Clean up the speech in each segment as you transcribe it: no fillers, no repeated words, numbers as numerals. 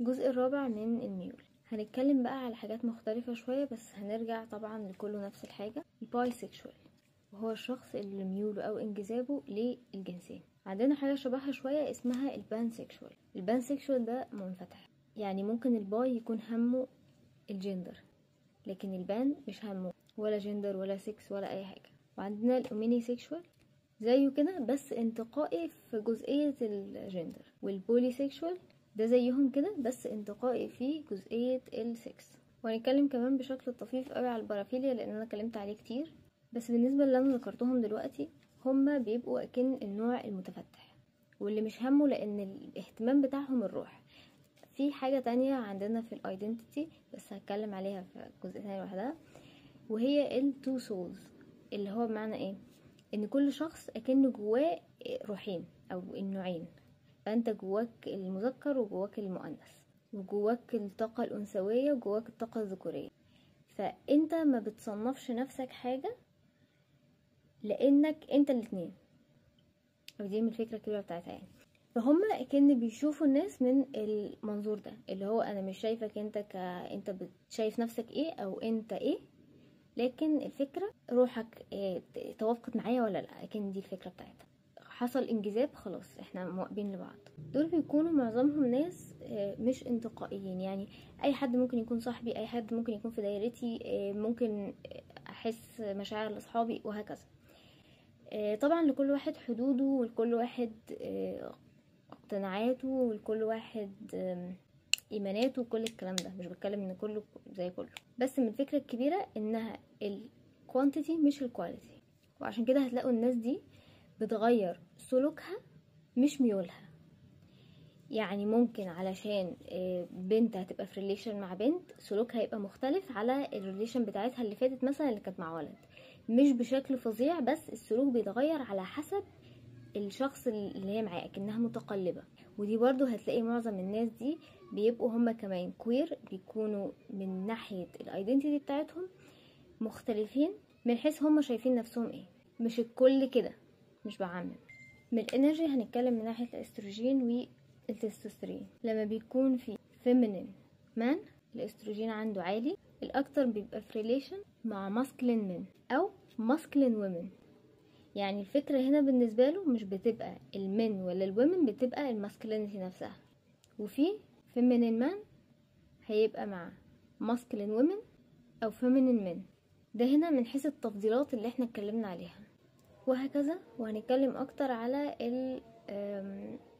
الجزء الرابع من الميول هنتكلم بقى على حاجات مختلفة شوية، بس هنرجع طبعا لكله نفس الحاجة. ال bisexual وهو الشخص اللي ميوله او انجذابه للجنسين. عندنا حاجة شبهها شوية اسمها ال pansexual. ال pansexual ده منفتح، يعني ممكن ال bi يكون همه الجندر، لكن ال pan مش همه ولا جندر ولا sex ولا اي حاجة. وعندنا ال omnisexual زيه كده بس انتقائي في جزئية ال gender، وال polysexual ده زيهم كده بس انتقائي في جزئية ال sex. وهنتكلم كمان بشكل طفيف قوي على ال paraphilia لان انا اتكلمت عليه كتير، بس بالنسبة اللي انا ذكرتهم دلوقتي هما بيبقوا اكن النوع المتفتح واللي مش همه، لان الاهتمام بتاعهم الروح. في حاجة تانية عندنا في ال identity بس هتكلم عليها في جزء تاني لوحدها، وهي ال two souls، اللي هو بمعنى ايه؟ ان كل شخص اكنه جواه روحين او النوعين، فانت جواك المذكر وجواك المؤنث، وجواك الطاقة الانثوية وجواك الطاقة الذكورية، فانت ما بتصنفش نفسك حاجة لانك انت الاتنين، او دي من الفكرة الكبيرة بتاعتها يعني. فهم كأن بيشوفوا الناس من المنظور ده، اللي هو انا مش شايفك انت انت شايف نفسك ايه او انت ايه، لكن الفكرة روحك إيه توافقت معايا ولا لا، لكن دي الفكرة بتاعتها. حصل انجذاب خلاص احنا مواقبين لبعض. دول بيكونوا معظمهم ناس مش انتقائيين، يعني اي حد ممكن يكون صاحبي، اي حد ممكن يكون في دايرتي، ممكن احس مشاعر لاصحابي وهكذا. طبعا لكل واحد حدوده، ولكل واحد اقتناعاته، ولكل واحد ايماناته، وكل الكلام ده. مش بتكلم ان كله زي كله، بس من الفكرة الكبيرة انها ال quantity مش ال quality، وعشان كده هتلاقوا الناس دي بتغير سلوكها مش ميولها. يعني ممكن علشان بنت هتبقى في relation مع بنت، سلوكها هيبقى مختلف على ال relation بتاعتها اللي فاتت مثلا اللي كانت مع ولد، مش بشكل فظيع، بس السلوك بيتغير على حسب الشخص اللي هي معاه، كأنها متقلبة. ودي برضو هتلاقي معظم الناس دي بيبقوا هما كمان queer، بيكونوا من ناحية ال identity بتاعتهم مختلفين من حيث هما شايفين نفسهم ايه. مش الكل كده، مش بعمم. من ال energy هنتكلم من ناحية الاستروجين والتستوستيرون. لما بيكون في feminine man الاستروجين عنده عالي، الاكتر بيبقى في relation مع masculine men او masculine women. يعني الفكرة هنا بالنسبة له مش بتبقى ال men ولا ال women، بتبقى ال masculinity نفسها. وفي feminine man هيبقى مع masculine women او feminine men، ده هنا من حيث التفضيلات اللي احنا اتكلمنا عليها وهكذا. وهنتكلم اكتر على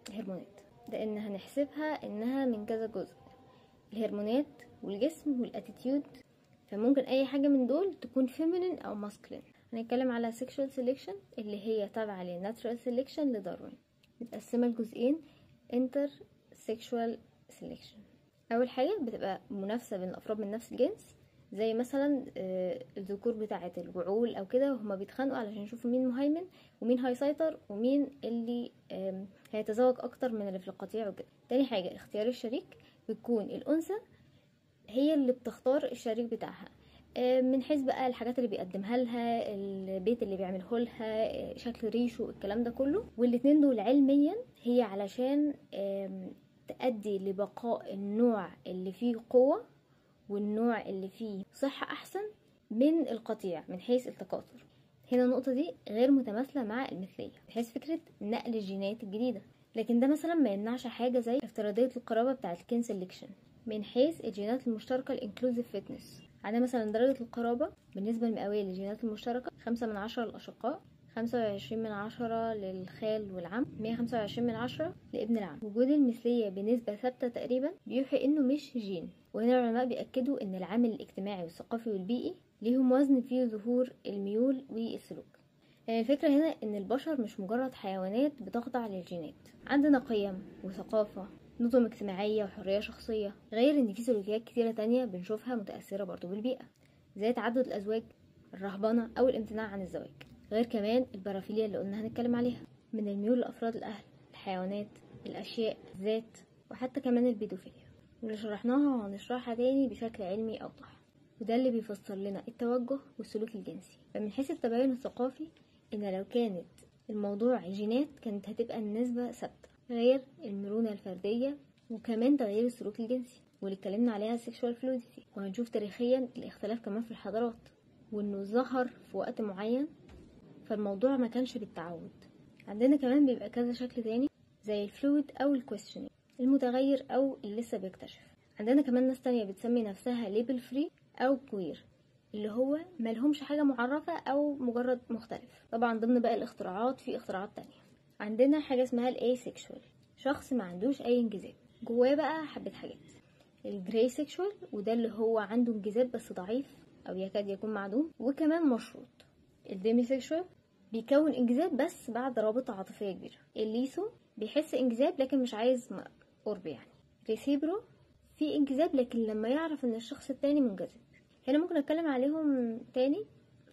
الهرمونات لان هنحسبها انها من كذا جزء، الهرمونات والجسم وال attitude، فممكن اي حاجة من دول تكون feminine او masculine. هنتكلم على sexual selection اللي هي تابعة لل natural selection لداروين، متقسمة لجزئين inter sexual selection. اول حاجة بتبقى منافسة بين الافراد من نفس الجنس، زي مثلا الذكور بتاعة الوعول او كده، وهما بيتخانقوا علشان يشوفوا مين مهيمن ومين هيسيطر ومين اللي هيتزوج اكتر من اللي في القطيع وكده. تاني حاجة اختيار الشريك، بتكون الانثى هي اللي بتختار الشريك بتاعها من حيث بقى الحاجات اللي بيقدمها لها، البيت اللي بيعمله لها، شكل ريشه، الكلام ده كله. والاتنين دول علميا هي علشان تؤدي لبقاء النوع اللي فيه قوة والنوع اللي فيه صحة أحسن من القطيع من حيث التكاثر. هنا النقطة دي غير متماثلة مع المثلية من حيث فكرة نقل الجينات الجديدة، لكن ده مثلا ما يمنعش حاجة زي افتراضية القرابة بتاعة ال kin selection من حيث الجينات المشتركة ال inclusive fitness. عندنا مثلا درجة القرابة بالنسبة المئوية للجينات المشتركة 5 من 10 للأشقاء، 25 من 10 للخال والعم، 125 من 10 لابن العم. وجود المثلية بنسبة ثابتة تقريبا بيوحي انه مش جين، وهنا العلماء بيأكدوا ان العامل الاجتماعي والثقافي والبيئي ليهم وزن في ظهور الميول والسلوك. يعني الفكرة هنا ان البشر مش مجرد حيوانات بتخضع للجينات، عندنا قيم وثقافة، نظم اجتماعية وحرية شخصية، غير ان في سلوكيات كتيرة تانية بنشوفها متأثرة برضو بالبيئة، زي تعدد الأزواج، الرهبنة أو الامتناع عن الزواج، غير كمان البارافيليا اللي قلنا هنتكلم عليها، من الميول لأفراد الأهل، الحيوانات، الأشياء، الذات، وحتى كمان البيدوفيليا واللي شرحناها وهنشرحها تاني بشكل علمي أوضح. وده اللي بيفسر لنا التوجه والسلوك الجنسي. فمن حيث التباين الثقافي، إن لو كانت الموضوع جينات كانت هتبقى النسبة ثابتة، غير المرونة الفردية وكمان تغيير السلوك الجنسي واللي اتكلمنا عليها sexual fluidity. وهنشوف تاريخيا الاختلاف كمان في الحضارات، وانه ظهر في وقت معين، فالموضوع ما كانش بالتعود. عندنا كمان بيبقى كذا شكل تاني زي ال fluid او ال questioning، المتغير او اللي لسه بيكتشف. عندنا كمان ناس تانية بتسمي نفسها label free او queer، اللي هو ملهمش حاجة معرفة او مجرد مختلف. طبعا ضمن باقي الاختراعات في اختراعات تانية. عندنا حاجة اسمها ال asexual، شخص ما عندوش اي انجذاب، جواه بقى حبة حاجات. ال graysexual، وده اللي هو عنده انجذاب بس ضعيف او يكاد يكون معدوم، وكمان مشروط. ال demisexual بيكون انجذاب بس بعد رابطة عاطفية كبيرة. ال litho بيحس انجذاب لكن مش عايز قرب يعني. recipro في انجذاب لكن لما يعرف ان الشخص التاني منجذب. هنا ممكن اتكلم عليهم تاني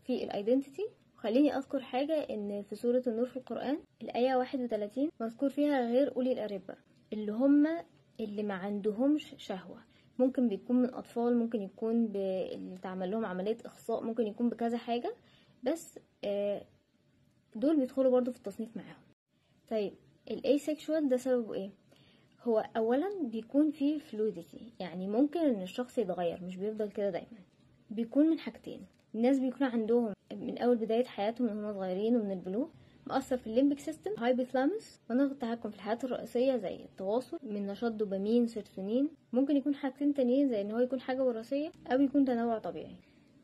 في ال identity. خليني اذكر حاجة، ان في سورة النور في القرآن الآية 31 مذكور فيها غير اولي الأربة، اللي هم اللي ما عندهمش شهوة. ممكن بيكون من اطفال، ممكن يكون اللي تعمل لهم عملية اخصاء، ممكن يكون بكذا حاجة، بس دول بيدخلوا برضو في التصنيف معاهم. طيب ال asexual ده سببه ايه؟ هو اولا بيكون فيه fluidity، يعني ممكن ان الشخص يتغير، مش بيفضل كده دايما. بيكون من حاجتين، الناس بيكون عندهم من اول بداية حياتهم من هم صغيرين ومن البلوغ مأثر في ال limbic system، hypothalamus، مناطق التحكم في الحياة الرئيسية زي التواصل، من نشاط دوبامين، سيروتونين. ممكن يكون حاجتين تانيين زي ان هو يكون حاجة وراثية او يكون تنوع طبيعي.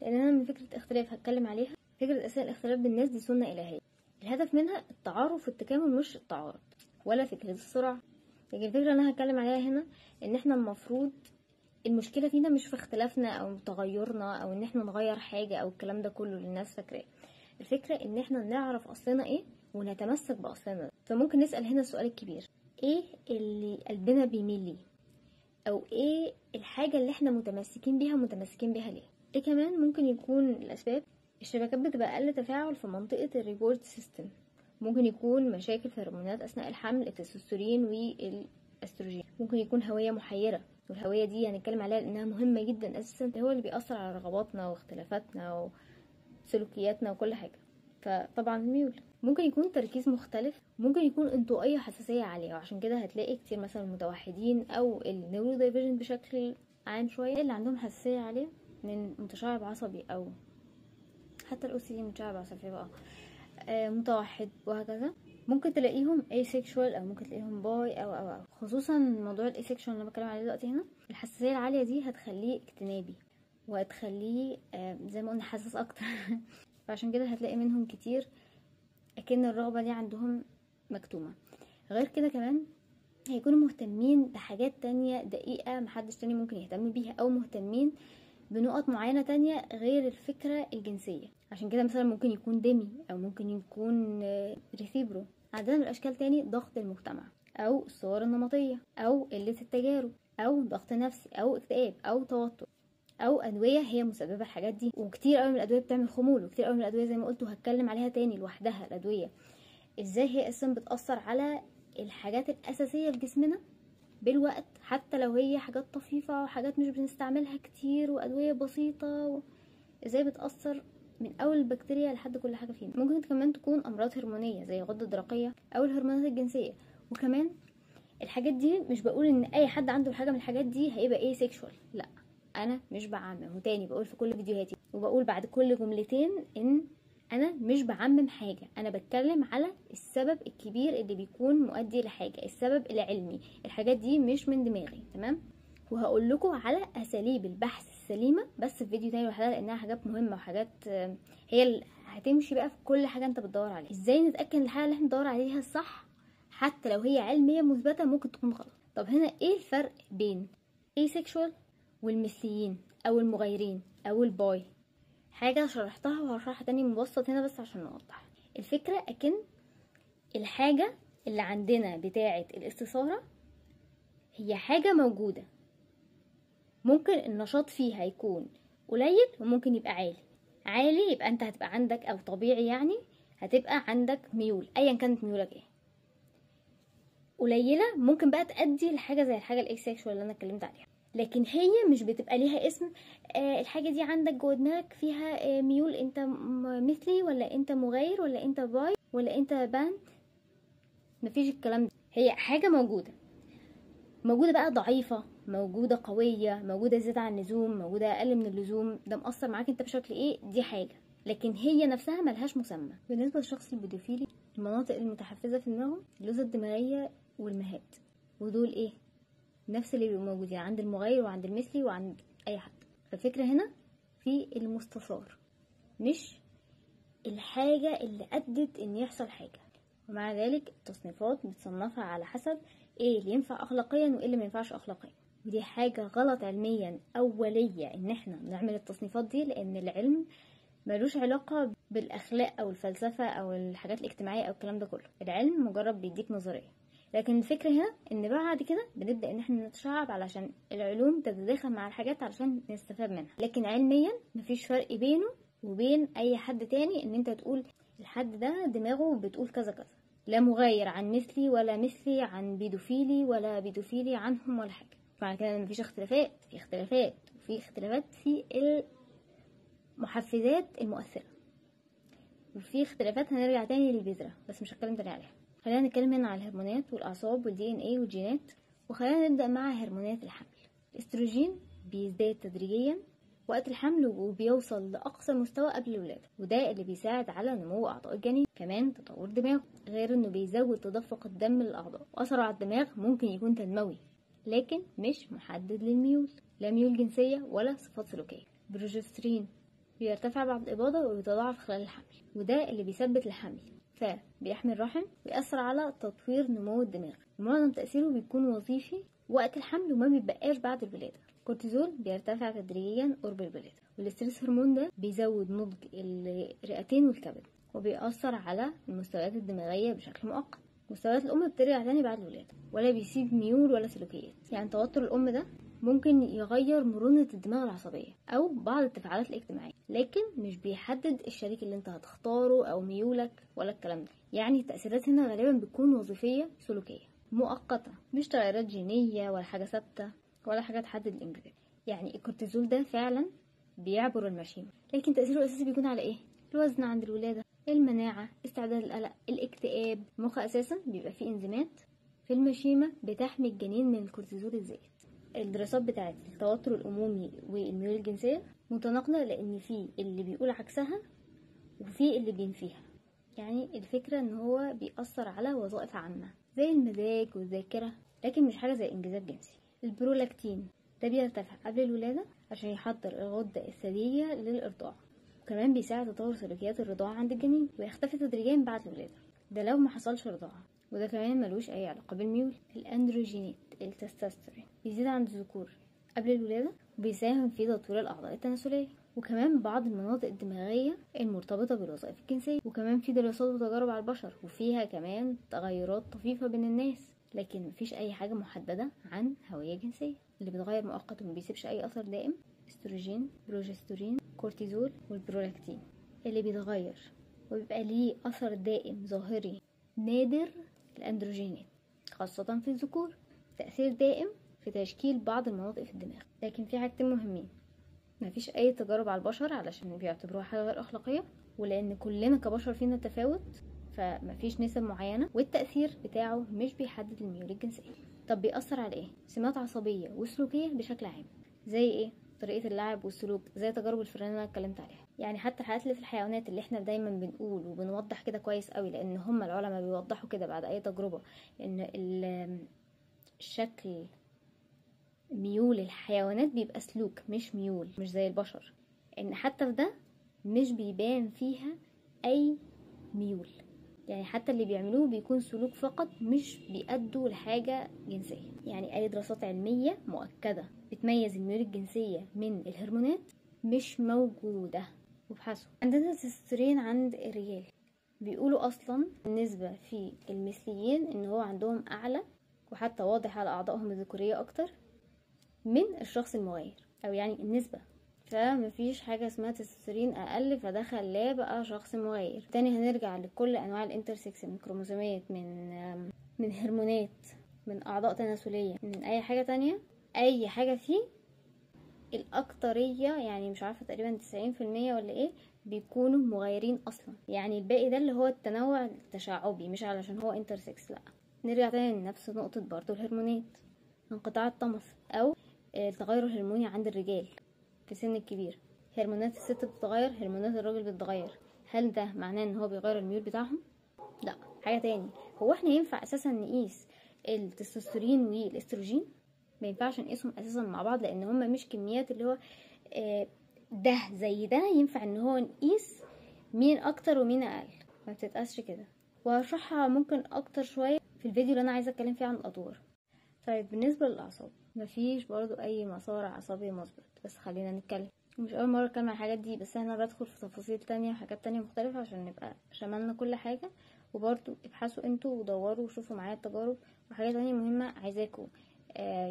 لان انا من فكرة اختلاف هتكلم عليها، فكرة اساسا الاختلاف بالناس دي سنة الهيه، الهدف منها التعارف والتكامل مش التعارض ولا فكرة الصراع. لكن الفكرة اللي انا هتكلم عليها هنا ان احنا المفروض المشكلة فينا مش في اختلافنا او تغيرنا او ان احنا نغير حاجة او الكلام ده كله اللي الناس فاكراه. الفكرة ان احنا نعرف اصلنا ايه ونتمسك باصلنا. فممكن نسال هنا السؤال الكبير، ايه اللي قلبنا بيميل ليه، او ايه الحاجة اللي احنا متمسكين بيها ومتمسكين بيها ليه. ايه كمان ممكن يكون الاسباب؟ الشبكات بتبقى اقل تفاعل في منطقة ال reward system، ممكن يكون مشاكل في هرمونات اثناء الحمل، التستوستيرون والاستروجين. ممكن يكون هوية محيره، والهوية دي هنتكلم عليها لانها مهمة جدا اساسا، هو اللي بيأثر على رغباتنا واختلافاتنا وسلوكياتنا وكل حاجة. فطبعا الميول ممكن يكون تركيز مختلف، ممكن يكون انطوائية حساسية عالية، وعشان كده هتلاقي كتير مثلا المتوحدين او ال neurodivergent بشكل عام شوية اللي عندهم حساسية عالية من متشعب عصبي، او حتى ال OCD متشعب عصبي بقى، متوحد وهكذا. ممكن تلاقيهم asexual او ممكن تلاقيهم bi او او او خصوصا موضوع ال asexual اللي انا بتكلم عليه دلوقتي هنا. الحساسية العالية دي هتخليه اجتنابي، وهتخليه زي ما قلنا حساس اكتر فعشان كده هتلاقي منهم كتير اكن الرغبة دي عندهم مكتومة. غير كده كمان هيكونوا مهتمين بحاجات تانية دقيقة محدش تاني ممكن يهتم بيها، او مهتمين بنقط معينة تانية غير الفكرة الجنسية. عشان كده مثلا ممكن يكون demi او ممكن يكون recipro. عندنا من الاشكال تاني ضغط المجتمع، او الصور النمطية، او قلة التجارب، او ضغط نفسي، او اكتئاب، او توتر، او ادوية هي مسببه الحاجات دي. وكتير قوي من الادوية بتعمل خمول، وكتير قوي من الادوية زي ما قلت وهتكلم عليها تاني لوحدها، الادوية ازاي هي اصلا بتاثر على الحاجات الاساسية في جسمنا بالوقت، حتى لو هي حاجات طفيفة وحاجات مش بنستعملها كتير وادوية بسيطة ازاي بتاثر من اول البكتيريا لحد كل حاجة فينا. ممكن كمان تكون امراض هرمونيه زي الغدة الدرقية او الهرمونات الجنسية. وكمان الحاجات دي مش بقول ان اي حد عنده حاجة من الحاجات دي هيبقى asexual، لا انا مش بعمم. وتاني بقول في كل فيديوهاتي وبقول بعد كل جملتين ان انا مش بعمم حاجة، انا بتكلم على السبب الكبير اللي بيكون مؤدي لحاجة، السبب العلمي. الحاجات دي مش من دماغي، تمام؟ وهقول لكم على اساليب البحث السليمة بس في فيديو تاني لوحدها، لانها حاجات مهمة وحاجات هي اللي هتمشي بقى في كل حاجة انت بتدور عليها. ازاي نتاكد ان الحاجة اللي احنا بندور عليها صح حتى لو هي علمية مثبتة ممكن تكون غلط. طب هنا ايه الفرق بين asexual والمثليين او المغايرين او ال bi؟ حاجة شرحتها وهشرحها تاني مبسط هنا بس عشان نوضح الفكرة. اكن الحاجة اللي عندنا بتاعه الاستثاره هي حاجة موجودة، ممكن النشاط فيها يكون قليل وممكن يبقى عالي. عالي يبقى انت هتبقى عندك، او طبيعي يعني هتبقى عندك ميول ايا كانت ميولك ايه. قليله ممكن بقى تؤدي لحاجة زي الحاجة ال asexual اللي انا اتكلمت عليها، لكن هي مش بتبقى ليها اسم. الحاجة دي عندك جوه دماغك فيها ميول، انت مثلي ولا انت مغاير ولا انت bi ولا انت pan، مفيش الكلام ده. هي حاجة موجودة، موجودة بقى ضعيفة، موجودة قوية، موجودة زيادة عن اللزوم، موجودة اقل من اللزوم، ده مأثر معاك انت بشكل ايه، دي حاجة، لكن هي نفسها ملهاش مسمى. بالنسبة للشخص البيدوفيلي، المناطق المتحفزه في دماغه اللوزه الدماغية والمهاد، ودول ايه؟ نفس اللي بيبقوا موجودين عند المغاير وعند المثلي وعند اي حد. فالفكرة هنا في المستثار، مش الحاجة اللي ادت ان يحصل حاجة. ومع ذلك التصنيفات بتصنفها على حسب ايه اللي ينفع اخلاقيا وايه اللي ما ينفعش اخلاقيا، ودي حاجة غلط علميا اوليه ان احنا نعمل التصنيفات دي، لان العلم ملوش علاقة بالاخلاق او الفلسفة او الحاجات الاجتماعية او الكلام ده كله. العلم مجرد بيديك نظرية، لكن الفكرة هنا ان بعد كده بنبدا ان احنا نتشعب علشان العلوم تتداخل مع الحاجات علشان نستفاد منها. لكن علميا مفيش فرق بينه وبين اي حد تاني ان انت تقول الحد ده دماغه بتقول كذا كذا، لا مغاير عن مثلي ولا مثلي عن بيدوفيلي ولا بيدوفيلي عنهم ولا حاجة. معنى كده مفيش اختلافات، في اختلافات، وفي اختلافات في المحفزات المؤثرة، وفي اختلافات هنرجع تاني للبذره بس مش هتكلم تاني عليها. خلينا نتكلم هنا على الهرمونات والاعصاب وال DNA والجينات، وخلينا نبدا مع هرمونات الحمل. الاستروجين بيزداد تدريجيا وقت الحمل وبيوصل لاقصى مستوى قبل الولادة، وده اللي بيساعد على نمو اعضاء الجنين، كمان تطور دماغه، غير انه بيزود تدفق الدم للاعضاء. واثره على الدماغ ممكن يكون تنموي لكن مش محدد للميول، لا ميول جنسية ولا صفات سلوكية. بروجسترين بيرتفع بعد الاباضة وبيتضاعف خلال الحمل، وده اللي بيثبت الحمل، فبيحمي الرحم ويأثر على تطوير نمو الدماغ، ومعظم تأثيره بيكون وظيفي وقت الحمل وما بيبقاش بعد الولادة. كورتيزول بيرتفع تدريجيا قرب الولادة، وال stress hormone ده بيزود نضج الرئتين والكبد وبيأثر على المستويات الدماغية بشكل مؤقت. مستويات الأم بترجع تاني بعد الولادة، ولا بيسيب ميول ولا سلوكيات. يعني توتر الأم ده ممكن يغير مرونة الدماغ العصبية أو بعض التفاعلات الاجتماعية، لكن مش بيحدد الشريك اللي انت هتختاره أو ميولك ولا الكلام ده. يعني التأثيرات هنا غالبا بتكون وظيفية سلوكية مؤقتة، مش تغيرات جينية ولا حاجة ثابتة ولا حاجة تحدد الانجذاب. يعني الكورتيزول ده فعلا بيعبر المشيمة، لكن تأثيره الأساسي بيكون على ايه؟ الوزن عند الولادة، المناعة، استعداد القلق، الاكتئاب. المخ أساسا بيبقى فيه انزيمات في المشيمة بتحمي الجنين من الكورتيزول الزائد. الدراسات بتاعت التوتر الأمومي والميول الجنسية متناقضة، لأن في اللي بيقول عكسها وفي اللي بينفيها. يعني الفكرة ان هو بيأثر على وظائف عامة زي المزاج والذاكرة، لكن مش حاجة زي انجذاب جنسي. البرولاكتين ده بيرتفع قبل الولادة عشان يحضر الغدة الثديية للإرضاع، وكمان بيساعد تطور سلوكيات الرضاعة عند الجنين، ويختفي تدريجيا بعد الولادة، ده لو ما حصلش رضاعة، وده كمان ملوش أي علاقة بالميول. الأندروجينات التستوستيرون بيزيد عند الذكور قبل الولادة وبيساهم في تطوير الأعضاء التناسلية، وكمان بعض المناطق الدماغية المرتبطة بالوظائف الجنسية. وكمان في دراسات وتجارب على البشر وفيها كمان تغيرات طفيفة بين الناس، لكن مفيش أي حاجة محددة عن هوية جنسية. اللي بيتغير مؤقت وما بيسيبش أي أثر دائم استروجين، بروجسترين، كورتيزول والبرولاكتين. اللي بيتغير وبيبقى ليه أثر دائم ظاهري نادر الأندروجينات، خاصة في الذكور، تأثير دائم في تشكيل بعض المناطق في الدماغ. لكن في حاجتين مهمين، مفيش أي تجارب على البشر علشان بيعتبروها حاجة غير أخلاقية، ولأن كلنا كبشر فينا تفاوت فمفيش نسب معينة، والتأثير بتاعه مش بيحدد الميول الجنسية. طب بيأثر على ايه؟ سمات عصبية وسلوكية بشكل عام، زي ايه؟ طريقة اللعب والسلوك، زي تجارب الفئران اللي انا اتكلمت عليها. يعني حتى الحالات اللي في الحيوانات اللي احنا دايما بنقول وبنوضح كده كويس قوي، لان هم العلماء بيوضحوا كده بعد اي تجربة ان الشكل ميول الحيوانات بيبقى سلوك مش ميول، مش زي البشر، ان حتى في ده مش بيبان فيها اي ميول. يعني حتى اللي بيعملوه بيكون سلوك فقط، مش بيأدوا لحاجة جنسية. يعني أي دراسات علمية مؤكدة بتميز الميول الجنسية من الهرمونات مش موجودة، وابحثوا. عندنا التستوستيرون عند الرجال، بيقولوا أصلا النسبة في المثليين إن هو عندهم أعلى، وحتى واضح على أعضائهم الذكورية أكتر من الشخص المغاير، أو يعني النسبة. فمفيش حاجة اسمها تستوستيرون اقل فده خلاه بقى شخص مغاير. تاني هنرجع لكل انواع ال intersex، من كروموسومات، من هرمونات، من اعضاء تناسلية، من اي حاجة تانية، اي حاجة فيه الاكترية، يعني مش عارفة تقريبا 90% ولا ايه، بيكونوا مغايرين اصلا. يعني الباقي ده اللي هو التنوع التشعبي، مش علشان هو intersex. لا، نرجع تاني لنفس نقطة برضو الهرمونات. انقطاع الطمث او التغير الهرموني عند الرجال في سن الكبير. هرمونات الست بتتغير، هرمونات الراجل بتتغير، هل ده معناه ان هو بيغير الميول بتاعهم؟ لا. حاجة تاني، هو احنا ينفع اساسا نقيس التستوستيرون والاستروجين؟ ما ينفعش نقيسهم اساسا مع بعض، لان هما مش كميات اللي هو ده زي ده ينفع ان هو نقيس مين اكتر ومين اقل، ما بتتقاسش كده. وهشرحها ممكن اكتر شوية في الفيديو اللي انا عايزه اتكلم فيه عن الادوار. طيب بالنسبة للاعصاب، مفيش برضو اي مسار عصبي مثبت، بس خلينا نتكلم، مش اول مرة اتكلم عن الحاجات دي، بس انا بدخل في تفاصيل تانية وحاجات تانية مختلفة عشان نبقى شملنا كل حاجة. وبرضو ابحثوا انتوا ودوروا وشوفوا معايا التجارب. وحاجه تانية مهمة عايزاكم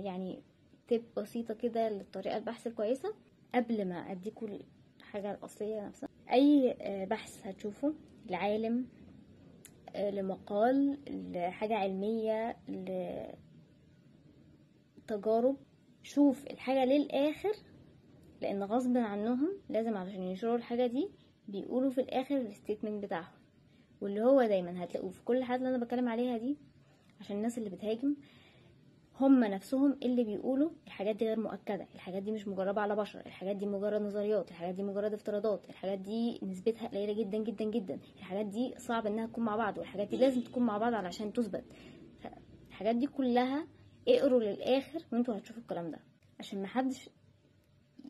يعني تب بسيطة كده للطريقة البحث الكويسة قبل ما اديكم الحاجة الاصلية نفسها. اي بحث هتشوفه لعالم، لمقال، لحاجة علمية، لتجارب، شوف الحاجة للاخر، لان غصب عنهم لازم علشان ينشروا الحاجة دي بيقولوا في الاخر ال statement بتاعهم، واللي هو دايما هتلاقوه في كل حاجة اللي انا بتكلم عليها دي، عشان الناس اللي بتهاجم هم نفسهم اللي بيقولوا الحاجات دي غير مؤكدة، الحاجات دي مش مجربه على بشر، الحاجات دي مجرد نظريات، الحاجات دي مجرد افتراضات، الحاجات دي نسبتها قليله جدا جدا جدا، الحاجات دي صعب انها تكون مع بعض، والحاجات دي لازم تكون مع بعض علشان تثبت. الحاجات دي كلها اقروا للاخر وانتوا هتشوفوا الكلام ده، عشان محدش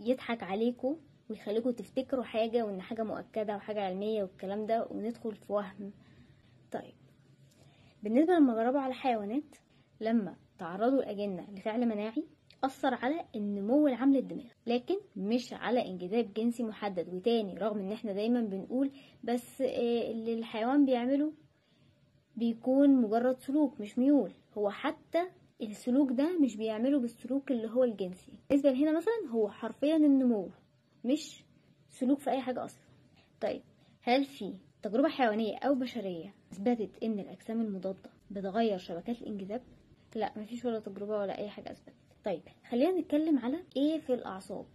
يضحك عليكم ويخليكم تفتكروا حاجة وان حاجة مؤكدة وحاجه علمية والكلام ده، وندخل في وهم. طيب بالنسبة لما جربوا على الحيوانات، لما تعرضوا الأجنة لفعل مناعي أثر على النمو العام للدماغ، لكن مش على انجذاب جنسي محدد. وتاني رغم ان احنا دايما بنقول بس اللي الحيوان بيعمله بيكون مجرد سلوك مش ميول، هو حتى السلوك ده مش بيعمله بالسلوك اللي هو الجنسي. بالنسبة لهنا مثلا هو حرفيا النمو مش سلوك في اي حاجة اصلا. طيب هل في تجربة حيوانية او بشرية اثبتت ان الاجسام المضادة بتغير شبكات الانجذاب؟ لا، مفيش ولا تجربة ولا اي حاجة اثبتت. طيب خلينا نتكلم على ايه في الاعصاب،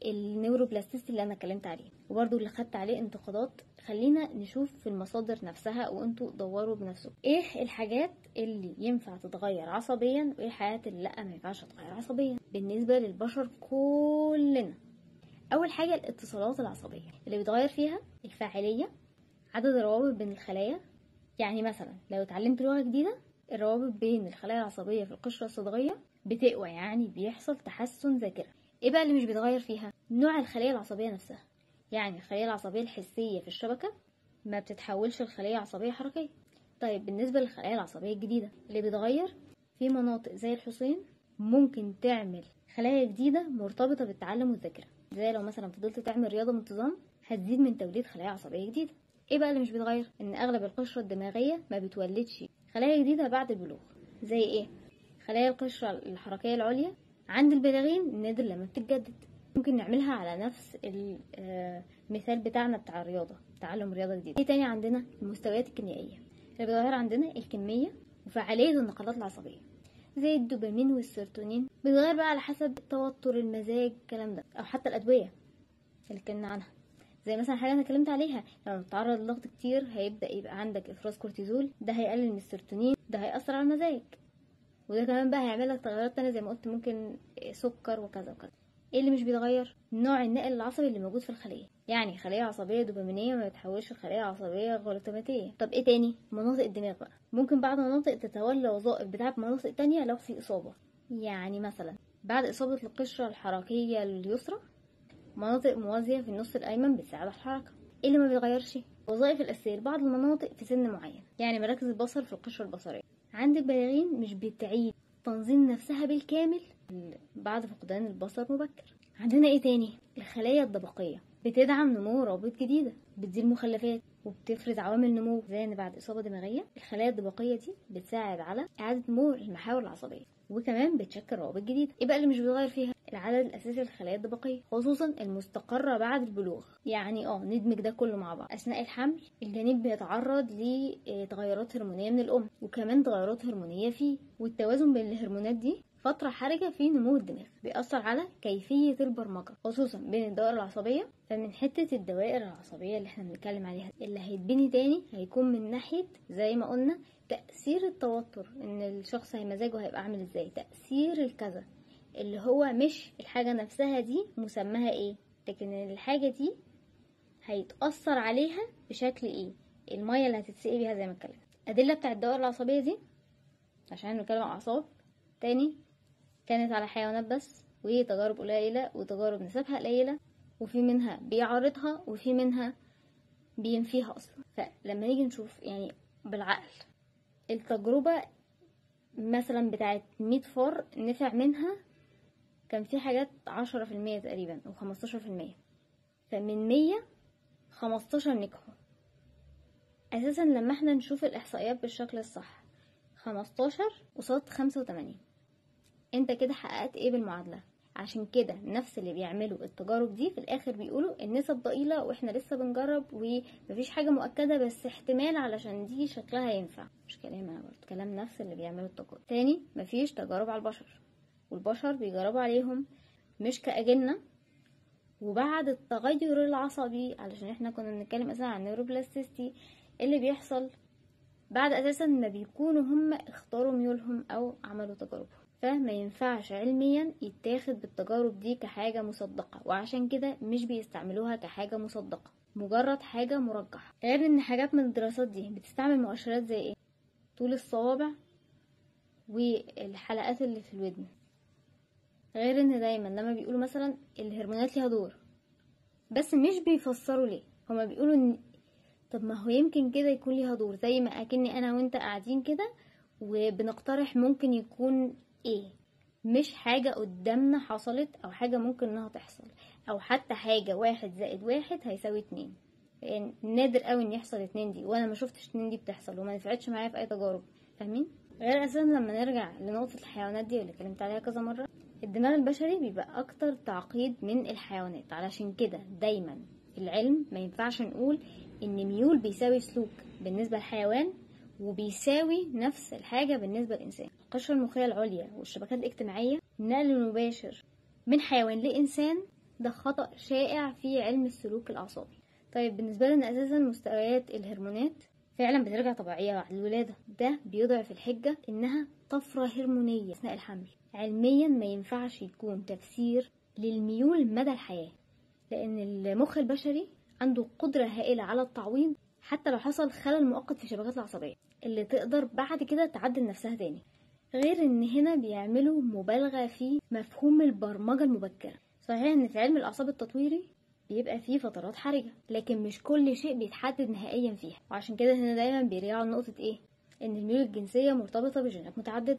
ال neuroplasticity اللي انا اتكلمت عليه وبرده اللي خدت عليه انتقادات. خلينا نشوف في المصادر نفسها وانتوا دوروا بنفسكم ايه الحاجات اللي ينفع تتغير عصبيا وايه الحاجات اللي لا ما ينفعش تتغير عصبيا بالنسبة للبشر كلنا. اول حاجة الاتصالات العصبية اللي بيتغير فيها الفاعلية، عدد الروابط بين الخلايا. يعني مثلا لو اتعلمت لغة جديدة الروابط بين الخلايا العصبية في القشرة الصدغيه بتقوى، يعني بيحصل تحسن ذاكره. ايه بقى اللي مش بيتغير فيها؟ نوع الخلية العصبية نفسها. يعني الخلية العصبية الحسية في الشبكة ما بتتحولش لخليه عصبية حركية. طيب بالنسبة للخلايا العصبية الجديدة اللي بيتغير في مناطق زي الحصين ممكن تعمل خلايا جديدة مرتبطة بالتعلم والذاكرة، زي لو مثلا فضلت تعمل رياضة بانتظام هتزيد من توليد خلايا عصبية جديدة. ايه بقى اللي مش بيتغير؟ ان اغلب القشرة الدماغية ما بتولدش خلايا جديدة بعد البلوغ. زي ايه؟ خلايا القشرة الحركية العليا عند البالغين نادر لما بتتجدد. ممكن نعملها على نفس المثال بتاعنا بتاع الرياضة، تعلم رياضة جديدة. ايه تاني عندنا؟ المستويات الكيميائية اللي بيتغير عندنا الكمية وفعاليه النقلات العصبية زي الدوبامين والسيروتونين، بيتغير بقى على حسب التوتر، المزاج، الكلام ده، او حتى الادوية اللي اتكلمنا عنها. زي مثلا حاجة انا اتكلمت عليها، لو تتعرض لضغط كتير هيبدا يبقى عندك افراز كورتيزول، ده هيقلل من السيروتونين، ده هيأثر على المزاج، وده كمان بقى هيعمل لك تغيرات تانية زي ما قلت، ممكن سكر وكذا وكذا. ايه اللي مش بيتغير؟ نوع النقل العصبي اللي موجود في الخلية، يعني خليه عصبية دوبامينيه ما بتحولش لخليه عصبية غلوتاماتيه. طب ايه تاني؟ مناطق الدماغ بقى، ممكن بعض مناطق تتولى وظائف بتاعه مناطق تانية لو في اصابه. يعني مثلا بعد اصابه القشرة الحركية اليسرى مناطق موازية في النص الايمن بتساعد على الحركة. ايه اللي ما بيتغيرش؟ وظائف الاساسية لبعض المناطق في سن معين، يعني مراكز البصر في القشرة البصرية عند البالغين مش بتعيد تنظيم نفسها بالكامل بعد فقدان البصر مبكر. عندنا ايه تاني؟ الخلايا الدبقيه بتدعم نمو روابط جديدة، بتزيل مخلفات وبتفرز عوامل نمو، زي ان بعد اصابه دماغية الخلايا الدبقيه دي بتساعد على اعاده نمو المحاور العصبية، وكمان بتشكل روابط جديدة. ايه بقى اللي مش بيتغير فيها؟ العدد الاساسي للخلايا الدبقيه، خصوصا المستقره بعد البلوغ. يعني ندمج ده كله مع بعض. اثناء الحمل الجنين بيتعرض لتغيرات هرمونيه من الام، وكمان تغيرات هرمونيه فيه، والتوازن بين الهرمونات دي فترة حرجة في نمو الدماغ، بيأثر على كيفية البرمجة خصوصا بين الدوائر العصبية. فمن حتة الدوائر العصبية اللي احنا بنتكلم عليها اللي هيتبني تاني هيكون من ناحية زي ما قلنا تأثير التوتر، ان الشخص مزاجه هيبقى عامل ازاي، تأثير الكذا اللي هو مش الحاجة نفسها دي مسماها ايه، لكن الحاجة دي هيتأثر عليها بشكل ايه، المية اللي هتتسقي بيها زي ما اتكلمنا. الأدلة بتاع الدوائر العصبية دي عشان نتكلم عن أعصاب تاني كانت على حيوانات بس، وتجارب قليلة وتجارب نسبها قليلة، وفي منها بيعارضها وفي منها بينفيها أصلا. فلما نيجي نشوف يعني بالعقل التجربة مثلا بتاعت 100 فار نفع منها كان في حاجات 10% تقريبا أو 15%، فمن 100 15 نجحوا أساسا. لما احنا نشوف الإحصائيات بالشكل الصح 15 قصاد 85، انت كده حققت ايه بالمعادلة؟ عشان كده نفس اللي بيعملوا التجارب دي في الاخر بيقولوا النسب ضئيلة واحنا لسه بنجرب ومفيش حاجة مؤكدة، بس احتمال علشان دي شكلها ينفع. مش كلام انا برضه، كلام نفس اللي بيعملوا التجارب. تاني مفيش تجارب على البشر، والبشر بيجربوا عليهم مش كأجنة. وبعد التغير العصبي، علشان احنا كنا بنتكلم مثلا عن ال neuroplasticity اللي بيحصل بعد اساسا ما بيكونوا هم اختاروا ميولهم او عملوا تجاربهم، فما ينفعش علميا يتاخد بالتجارب دي كحاجة مصدقة، وعشان كده مش بيستعملوها كحاجة مصدقة، مجرد حاجة مرجحة. غير ان حاجات من الدراسات دي بتستعمل مؤشرات زي ايه، طول الصوابع والحلقات اللي في الودن. غير ان دايما لما بيقولوا مثلا الهرمونات ليها دور، بس مش بيفسروا ليه، هما بيقولوا ان طب ما هو يمكن كده يكون ليها دور، زي ما اكني انا وانت قاعدين كده وبنقترح ممكن يكون ايه، مش حاجة قدامنا حصلت او حاجة ممكن انها تحصل، او حتى حاجة 1 زائد 1 هيساوي 2، يعني نادر قوي ان يحصل 2 دي، وانا ما شفتش 2 دي بتحصل وما نفعتش معايا في اي تجارب، فاهمين؟ غير اساسا لما نرجع لنقطة الحيوانات دي اللي اتكلمت عليها كذا مرة، الدماغ البشري بيبقى اكتر تعقيد من الحيوانات، علشان كده دايما في العلم ما ينفعش نقول ان ميول بيساوي سلوك بالنسبة للحيوان وبيساوي نفس الحاجة بالنسبة للإنسان. القشرة المخية العليا والشبكات الاجتماعية، النقل المباشر من حيوان لإنسان ده خطأ شائع في علم السلوك الأعصابي. طيب بالنسبة لنا أساسا مستويات الهرمونات فعلا بترجع طبيعية بعد الولادة، ده بيضعف الحجة إنها طفرة هرمونية أثناء الحمل. علميا ما ينفعش يكون تفسير للميول مدى الحياة، لأن المخ البشري عنده قدرة هائلة على التعويض حتى لو حصل خلل مؤقت في الشبكات العصبية اللي تقدر بعد كده تعدل نفسها تاني. غير ان هنا بيعملوا مبالغة في مفهوم البرمجة المبكرة. صحيح ان في علم الاعصاب التطويري بيبقى فيه فترات حرجة، لكن مش كل شيء بيتحدد نهائيا فيها، وعشان كده هنا دايما بيرجعوا لنقطة ايه، ان الميول الجنسية مرتبطة بجينات متعددة،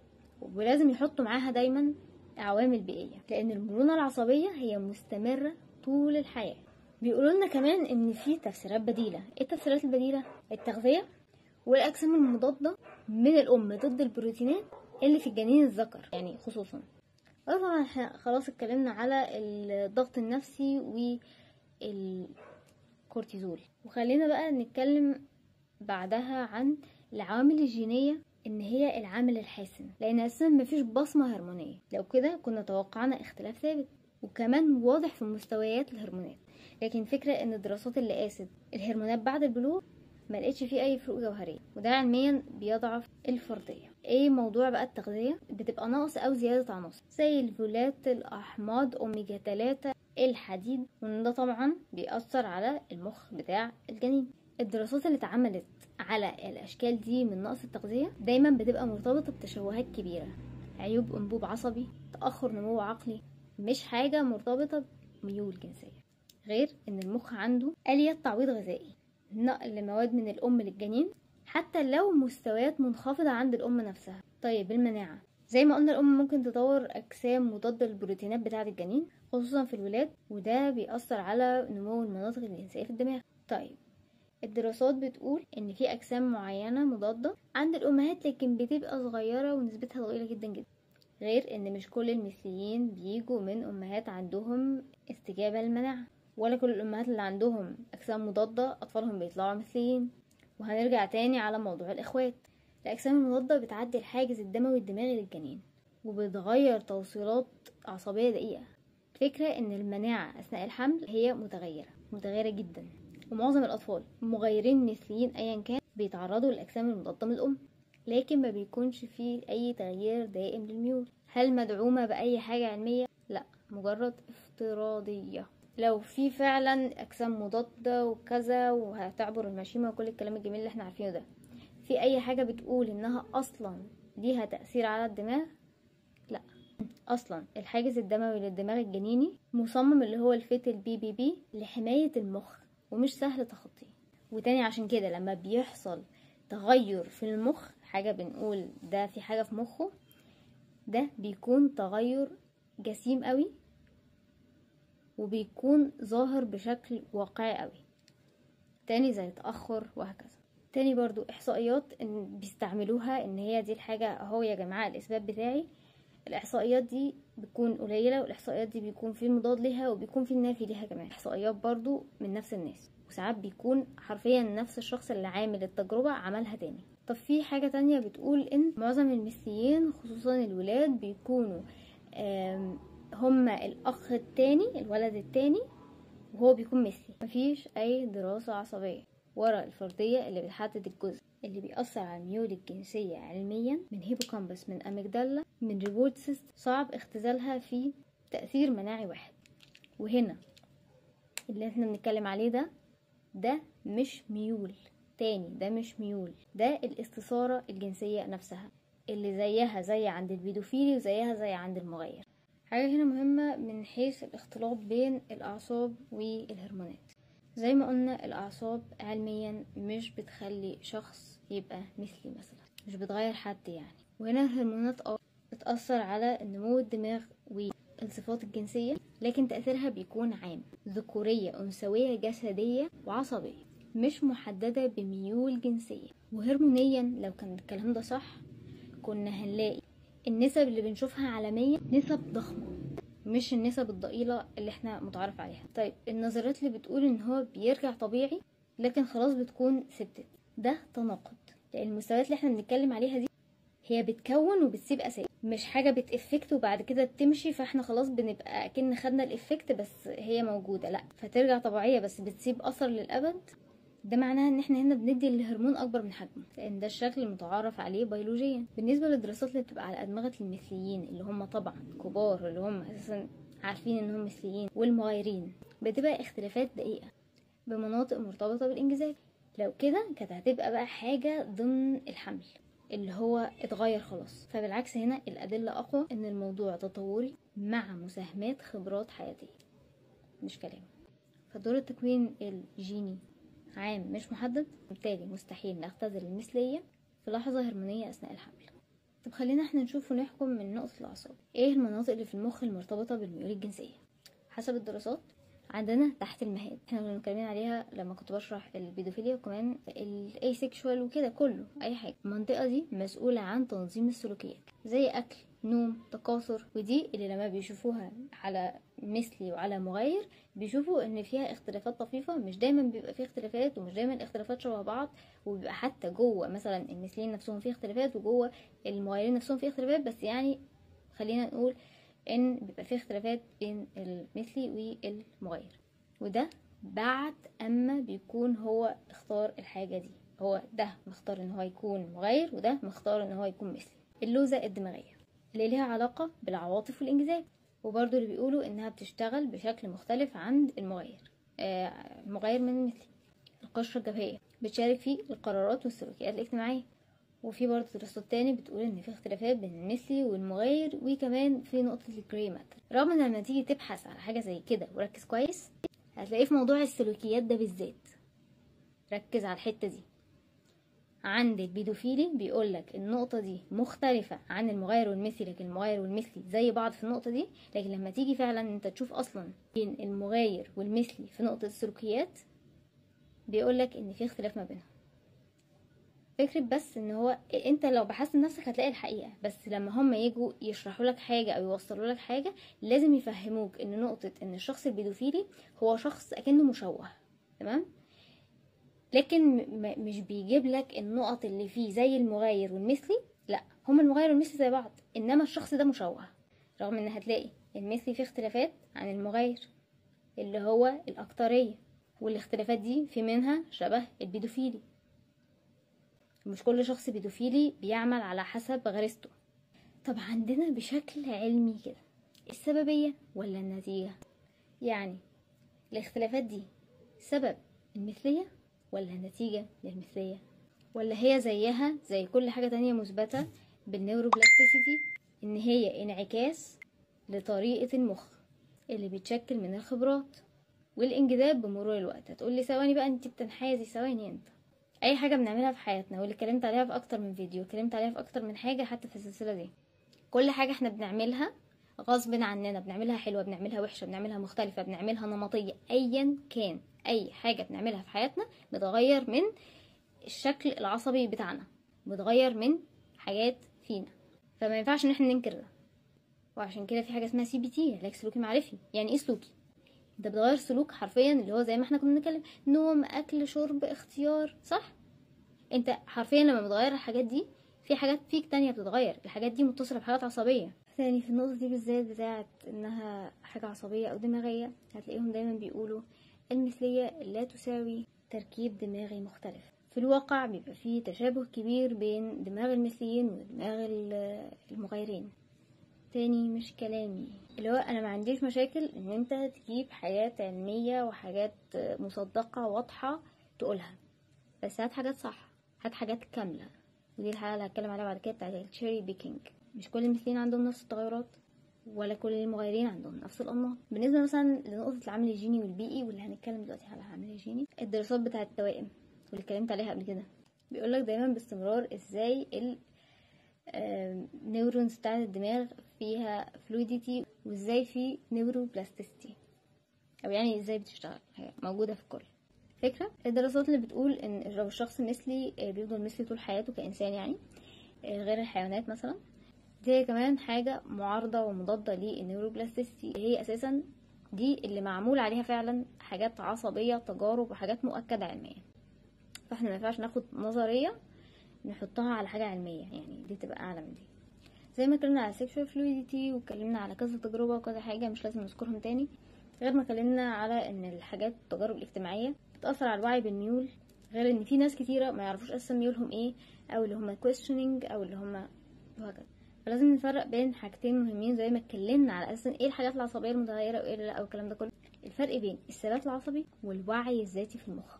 ولازم يحطوا معاها دايما عوامل بيئية، لان المرونة العصبية هي مستمرة طول الحياة. بيقولوا لنا كمان ان في تفسيرات بديله. ايه التفسيرات البديلة؟ التغذية والاجسام المضادة من الام ضد البروتينات اللي في الجنين الذكر يعني خصوصا. طبعا احنا خلاص اتكلمنا على الضغط النفسي والكورتيزول، وخلينا بقى نتكلم بعدها عن العوامل الجينية ان هي العامل الحاسم، لان اساسا مفيش بصمة هرمونيه، لو كده كنا توقعنا اختلاف ثابت وكمان واضح في مستويات الهرمونات. لكن فكرة ان الدراسات اللي قاست الهرمونات بعد البلوغ ما لقيتش فيه اي فروق جوهرية، وده علميا بيضعف الفرضية. ايه موضوع بقى التغذية؟ بتبقى نقص او زيادة عناصر زي الفولات، الاحماض، اوميجا 3، الحديد، وان ده طبعا بيأثر على المخ بتاع الجنين. الدراسات اللي اتعملت على الاشكال دي من نقص التغذية دايما بتبقى مرتبطة بتشوهات كبيرة، عيوب انبوب عصبي، تأخر نمو عقلي، مش حاجة مرتبطة بميول جنسية. غير ان المخ عنده آلية تعويض غذائي، نقل مواد من الام للجنين حتى لو مستويات منخفضة عند الام نفسها. طيب المناعة، زي ما قلنا الام ممكن تطور اجسام مضادة للبروتينات بتاعة الجنين خصوصا في الولاد، وده بيأثر على نمو المناطق الجنسية في الدماغ. طيب الدراسات بتقول ان في اجسام معينة مضادة عند الامهات لكن بتبقى صغيرة ونسبتها ضئيلة جدا جدا. غير ان مش كل المثليين بيجوا من امهات عندهم استجابة للمناعة، ولا كل الامهات اللي عندهم اجسام مضادة اطفالهم بيطلعوا مثليين. وهنرجع تاني على موضوع الاخوات، الاجسام المضادة بتعدي الحاجز الدموي الدماغي للجنين. وبتغير توصيلات عصبية دقيقة. الفكرة ان المناعة اثناء الحمل هي متغيرة، متغيرة جدا، ومعظم الاطفال مغيرين مثليين ايا كان بيتعرضوا للاجسام المضادة من الام، لكن ما بيكونش فيه اي تغيير دائم للميول. هل مدعومة باي حاجة علمية؟ لا، مجرد افتراضية. لو في فعلا اجسام مضادة وكذا وهتعبر المشيمه وكل الكلام الجميل اللي احنا عارفينه ده، في اي حاجة بتقول انها اصلا ليها تاثير على الدماغ؟ لا. اصلا الحاجز الدموي للدماغ الجنيني مصمم اللي هو ال fetal BBB لحماية المخ، ومش سهل تخطيه. وتاني عشان كده لما بيحصل تغير في المخ، حاجة بنقول ده في حاجة في مخه، ده بيكون تغير جسيم قوي وبيكون ظاهر بشكل واقعي قوي. تاني زي تأخر وهكذا. تاني برضو احصائيات ان بيستعملوها ان هي دي الحاجة اهو يا جماعة الاثبات بتاعي. الاحصائيات دي بتكون قليلة، والاحصائيات دي بيكون في المضاد ليها وبيكون في النافي ليها كمان. احصائيات برضو من نفس الناس، وساعات بيكون حرفيا نفس الشخص اللي عامل التجربة عملها تاني. طب في حاجة تانية بتقول ان معظم المثليين خصوصا الولاد بيكونوا هما الاخ التاني، الولد التاني، وهو بيكون مثلي. مفيش اي دراسة عصبية ورا الفرضية اللي بتحدد الجزء اللي بيأثر على الميول الجنسية علميا من hippocampus، من amygdala، من reward system، صعب اختزالها في تأثير مناعي واحد. وهنا اللي احنا بنتكلم عليه ده مش ميول تاني، ده مش ميول، ده الاستثارة الجنسية نفسها اللي زيها زي عند البيدوفيلي وزيها زي عند المغير. حاجة هنا مهمة من حيث الاختلاط بين الأعصاب والهرمونات. زي ما قلنا الأعصاب علميا مش بتخلي شخص يبقى مثلي مثلا، مش بتغير حد يعني. وهنا الهرمونات بتأثر على نمو الدماغ والصفات الجنسية، لكن تأثيرها بيكون عام، ذكورية أنثوية جسدية وعصبية، مش محددة بميول جنسية. وهرمونيا لو كان الكلام ده صح كنا هنلاقي النسب اللي بنشوفها عالميا نسب ضخمة، مش النسب الضئيلة اللي احنا متعارف عليها. طيب النظريات اللي بتقول ان هو بيرجع طبيعي لكن خلاص بتكون ثبتت، ده تناقض، لان المستويات اللي احنا بنتكلم عليها دي هي بتكون وبتسيب اساس، مش حاجة بت affect وبعد كده بتمشي، فاحنا خلاص بنبقى اكن خدنا ال effect بس هي موجودة، لا، فترجع طبيعية بس بتسيب اثر للابد. ده معناها ان احنا هنا بندي الهرمون اكبر من حجمه، لان ده الشكل المتعارف عليه بيولوجيا. بالنسبة للدراسات اللي بتبقى على ادمغه المثليين اللي هم طبعا كبار، اللي هم اساسا عارفين انهم مثليين، والمغايرين، بتبقى اختلافات دقيقة بمناطق مرتبطة بالانجذاب. لو كده كانت هتبقى بقى حاجة ضمن الحمل اللي هو اتغير خلاص. فبالعكس هنا الادلة اقوى ان الموضوع تطوري مع مساهمات خبرات حياتيه، مش كلام. فدور التكوين الجيني عام مش محدد، بالتالي مستحيل نختزل المثلية في لحظة هرمونية أثناء الحمل. طب خلينا احنا نشوف ونحكم من نقطة الأعصاب ايه المناطق اللي في المخ المرتبطة بالميول الجنسية. حسب الدراسات عندنا تحت المهاد، احنا كنا متكلمين عليها لما كنت بشرح البيدوفيليا وكمان ال asexual وكده كله اي حاجة. المنطقة دي مسؤولة عن تنظيم السلوكيات زي اكل، نوم، تكاثر، ودي اللي لما بيشوفوها على مثلي وعلى مغاير بيشوفوا ان فيها اختلافات طفيفة. مش دايما بيبقى فيه اختلافات، ومش دايما الاختلافات شبه بعض، وبيبقى حتى جوه مثلا المثليين نفسهم فيه اختلافات وجوه المغايرين نفسهم فيه اختلافات، بس يعني خلينا نقول ان بيبقى فيه اختلافات بين المثلي والمغاير. وده بعد اما بيكون هو اختار الحاجة دي، هو ده مختار ان هو يكون مغاير وده مختار ان هو يكون مثلي. اللوزه الدماغية اللي ليها علاقة بالعواطف والانجذاب، وبرضو اللي بيقولوا انها بتشتغل بشكل مختلف عند المغاير، المغاير من المثلي. القشرة الجبهيه بتشارك في القرارات والسلوكيات الاجتماعية، وفي برضه دراسات تاني بتقول ان في اختلافات بين المثلي والمغاير، وكمان في نقطة ال gray matter. رغم ان لما تيجي تبحث على حاجة زي كده وركز كويس هتلاقيه في موضوع السلوكيات ده بالذات، ركز على الحتة دي. عند البيدوفيلي بيقولك النقطة دي مختلفة عن المغاير والمثلي، لكن المغاير والمثلي زي بعض في النقطة دي، لكن لما تيجي فعلا انت تشوف اصلا بين المغاير والمثلي في نقطة السلوكيات بيقولك ان في اختلاف ما بينهم. فكرة بس ان هو انت لو بحثت نفسك هتلاقي الحقيقة، بس لما هم يجوا يشرحوا لك حاجة او يوصلوا لك حاجة لازم يفهموك ان نقطة ان الشخص البيدوفيلي هو شخص اكنه مشوه، تمام، لكن مش بيجيب لك النقط اللي فيه زي المغاير والمثلي، لا هما المغاير والمثلي زي بعض، انما الشخص ده مشوه. رغم ان هتلاقي المثلي فيه اختلافات عن المغاير اللي هو الاكترية، والاختلافات دي في منها شبه البيدوفيلي. مش كل شخص بيدوفيلي بيعمل على حسب غريزته. طب عندنا بشكل علمي كده السببية ولا النتيجة؟ يعني الاختلافات دي سبب المثلية ولا النتيجة للمثلية؟ ولا هي زيها زي كل حاجة تانية مثبتة بال neuroplasticity ان هي انعكاس لطريقة المخ اللي بيتشكل من الخبرات والانجذاب بمرور الوقت؟ هتقولي ثواني بقى انت بتنحازي، ثواني انت اي حاجة بنعملها في حياتنا واللي اتكلمت عليها في اكتر من فيديو، اتكلمت عليها في اكتر من حاجة حتى في السلسلة دي، كل حاجة احنا بنعملها غصب عننا، بنعملها حلوة، بنعملها وحشة، بنعملها مختلفة، بنعملها نمطية، ايا كان اي حاجة بنعملها في حياتنا بتغير من الشكل العصبي بتاعنا، بتغير من حاجات فينا، فما ينفعش ان احنا ننكر ده. وعشان كده في حاجة اسمها CBT، علاج سلوكي معرفي. يعني ايه سلوكي؟ انت بتغير سلوك حرفيا، اللي هو زي ما احنا كنا بنتكلم نوم، اكل، شرب، اختيار، صح؟ انت حرفيا لما بتغير الحاجات دي في حاجات فيك تانية بتتغير، الحاجات دي متصلة بحاجات عصبية. ثاني في النقطة دي بالذات بتاعت انها حاجة عصبية او دماغية، هتلاقيهم دايما بيقولوا المثلية لا تساوي تركيب دماغي مختلف. في الواقع بيبقى فيه تشابه كبير بين دماغ المثليين ودماغ المغايرين. تاني مش كلامي، اللي هو انا ما عنديش مشاكل ان انت تجيب حاجات علمية وحاجات مصدقة واضحة تقولها، بس هات حاجات صح، هات حاجات كاملة. ودي الحالة اللي هتكلم عليها بعد كده بتاعت ال cherry picking. مش كل المثليين عندهم نفس التغيرات ولا كل المغايرين عندهم نفس الانماط. بالنسبة مثلا لنقطة العامل الجيني والبيئي، واللي هنتكلم دلوقتي على العامل الجيني، الدراسات بتاعه التوائم واللي اتكلمت عليها قبل كده، بيقولك دايما باستمرار ازاي ال neurons بتاعه الدماغ فيها fluidity، وازاي في neuroplasticity، او يعني ازاي بتشتغل، هي موجودة في الكل. فكرة الدراسات اللي بتقول ان لو الشخص مثلي بيفضل مثلي طول حياته كانسان، يعني غير الحيوانات مثلا، دي كمان حاجة معارضة ومضاده لل neuroplasticity. هي اساسا دي اللي معمول عليها فعلا حاجات عصبية، تجارب وحاجات مؤكدة علميا. فاحنا ما ينفعش ناخد نظرية نحطها على حاجة علمية، يعني دي تبقى اعلى من دي. زي ما اتكلمنا على sexual fluidity واتكلمنا على كذا تجربه وكذا حاجة مش لازم نذكرهم تاني، غير ما اتكلمنا على ان الحاجات التجارب الاجتماعية بتاثر على الوعي بالميول، غير ان في ناس كتيرة ما يعرفوش اصلا ميولهم ايه، او اللي هم questioning، او اللي هم وهكذا. فلازم نفرق بين حاجتين مهمين زي ما اتكلمنا على اساس ايه الحاجات العصبية المتغيره وايه لا او الكلام ده كله. الفرق بين الثبات العصبي والوعي الذاتي في المخ.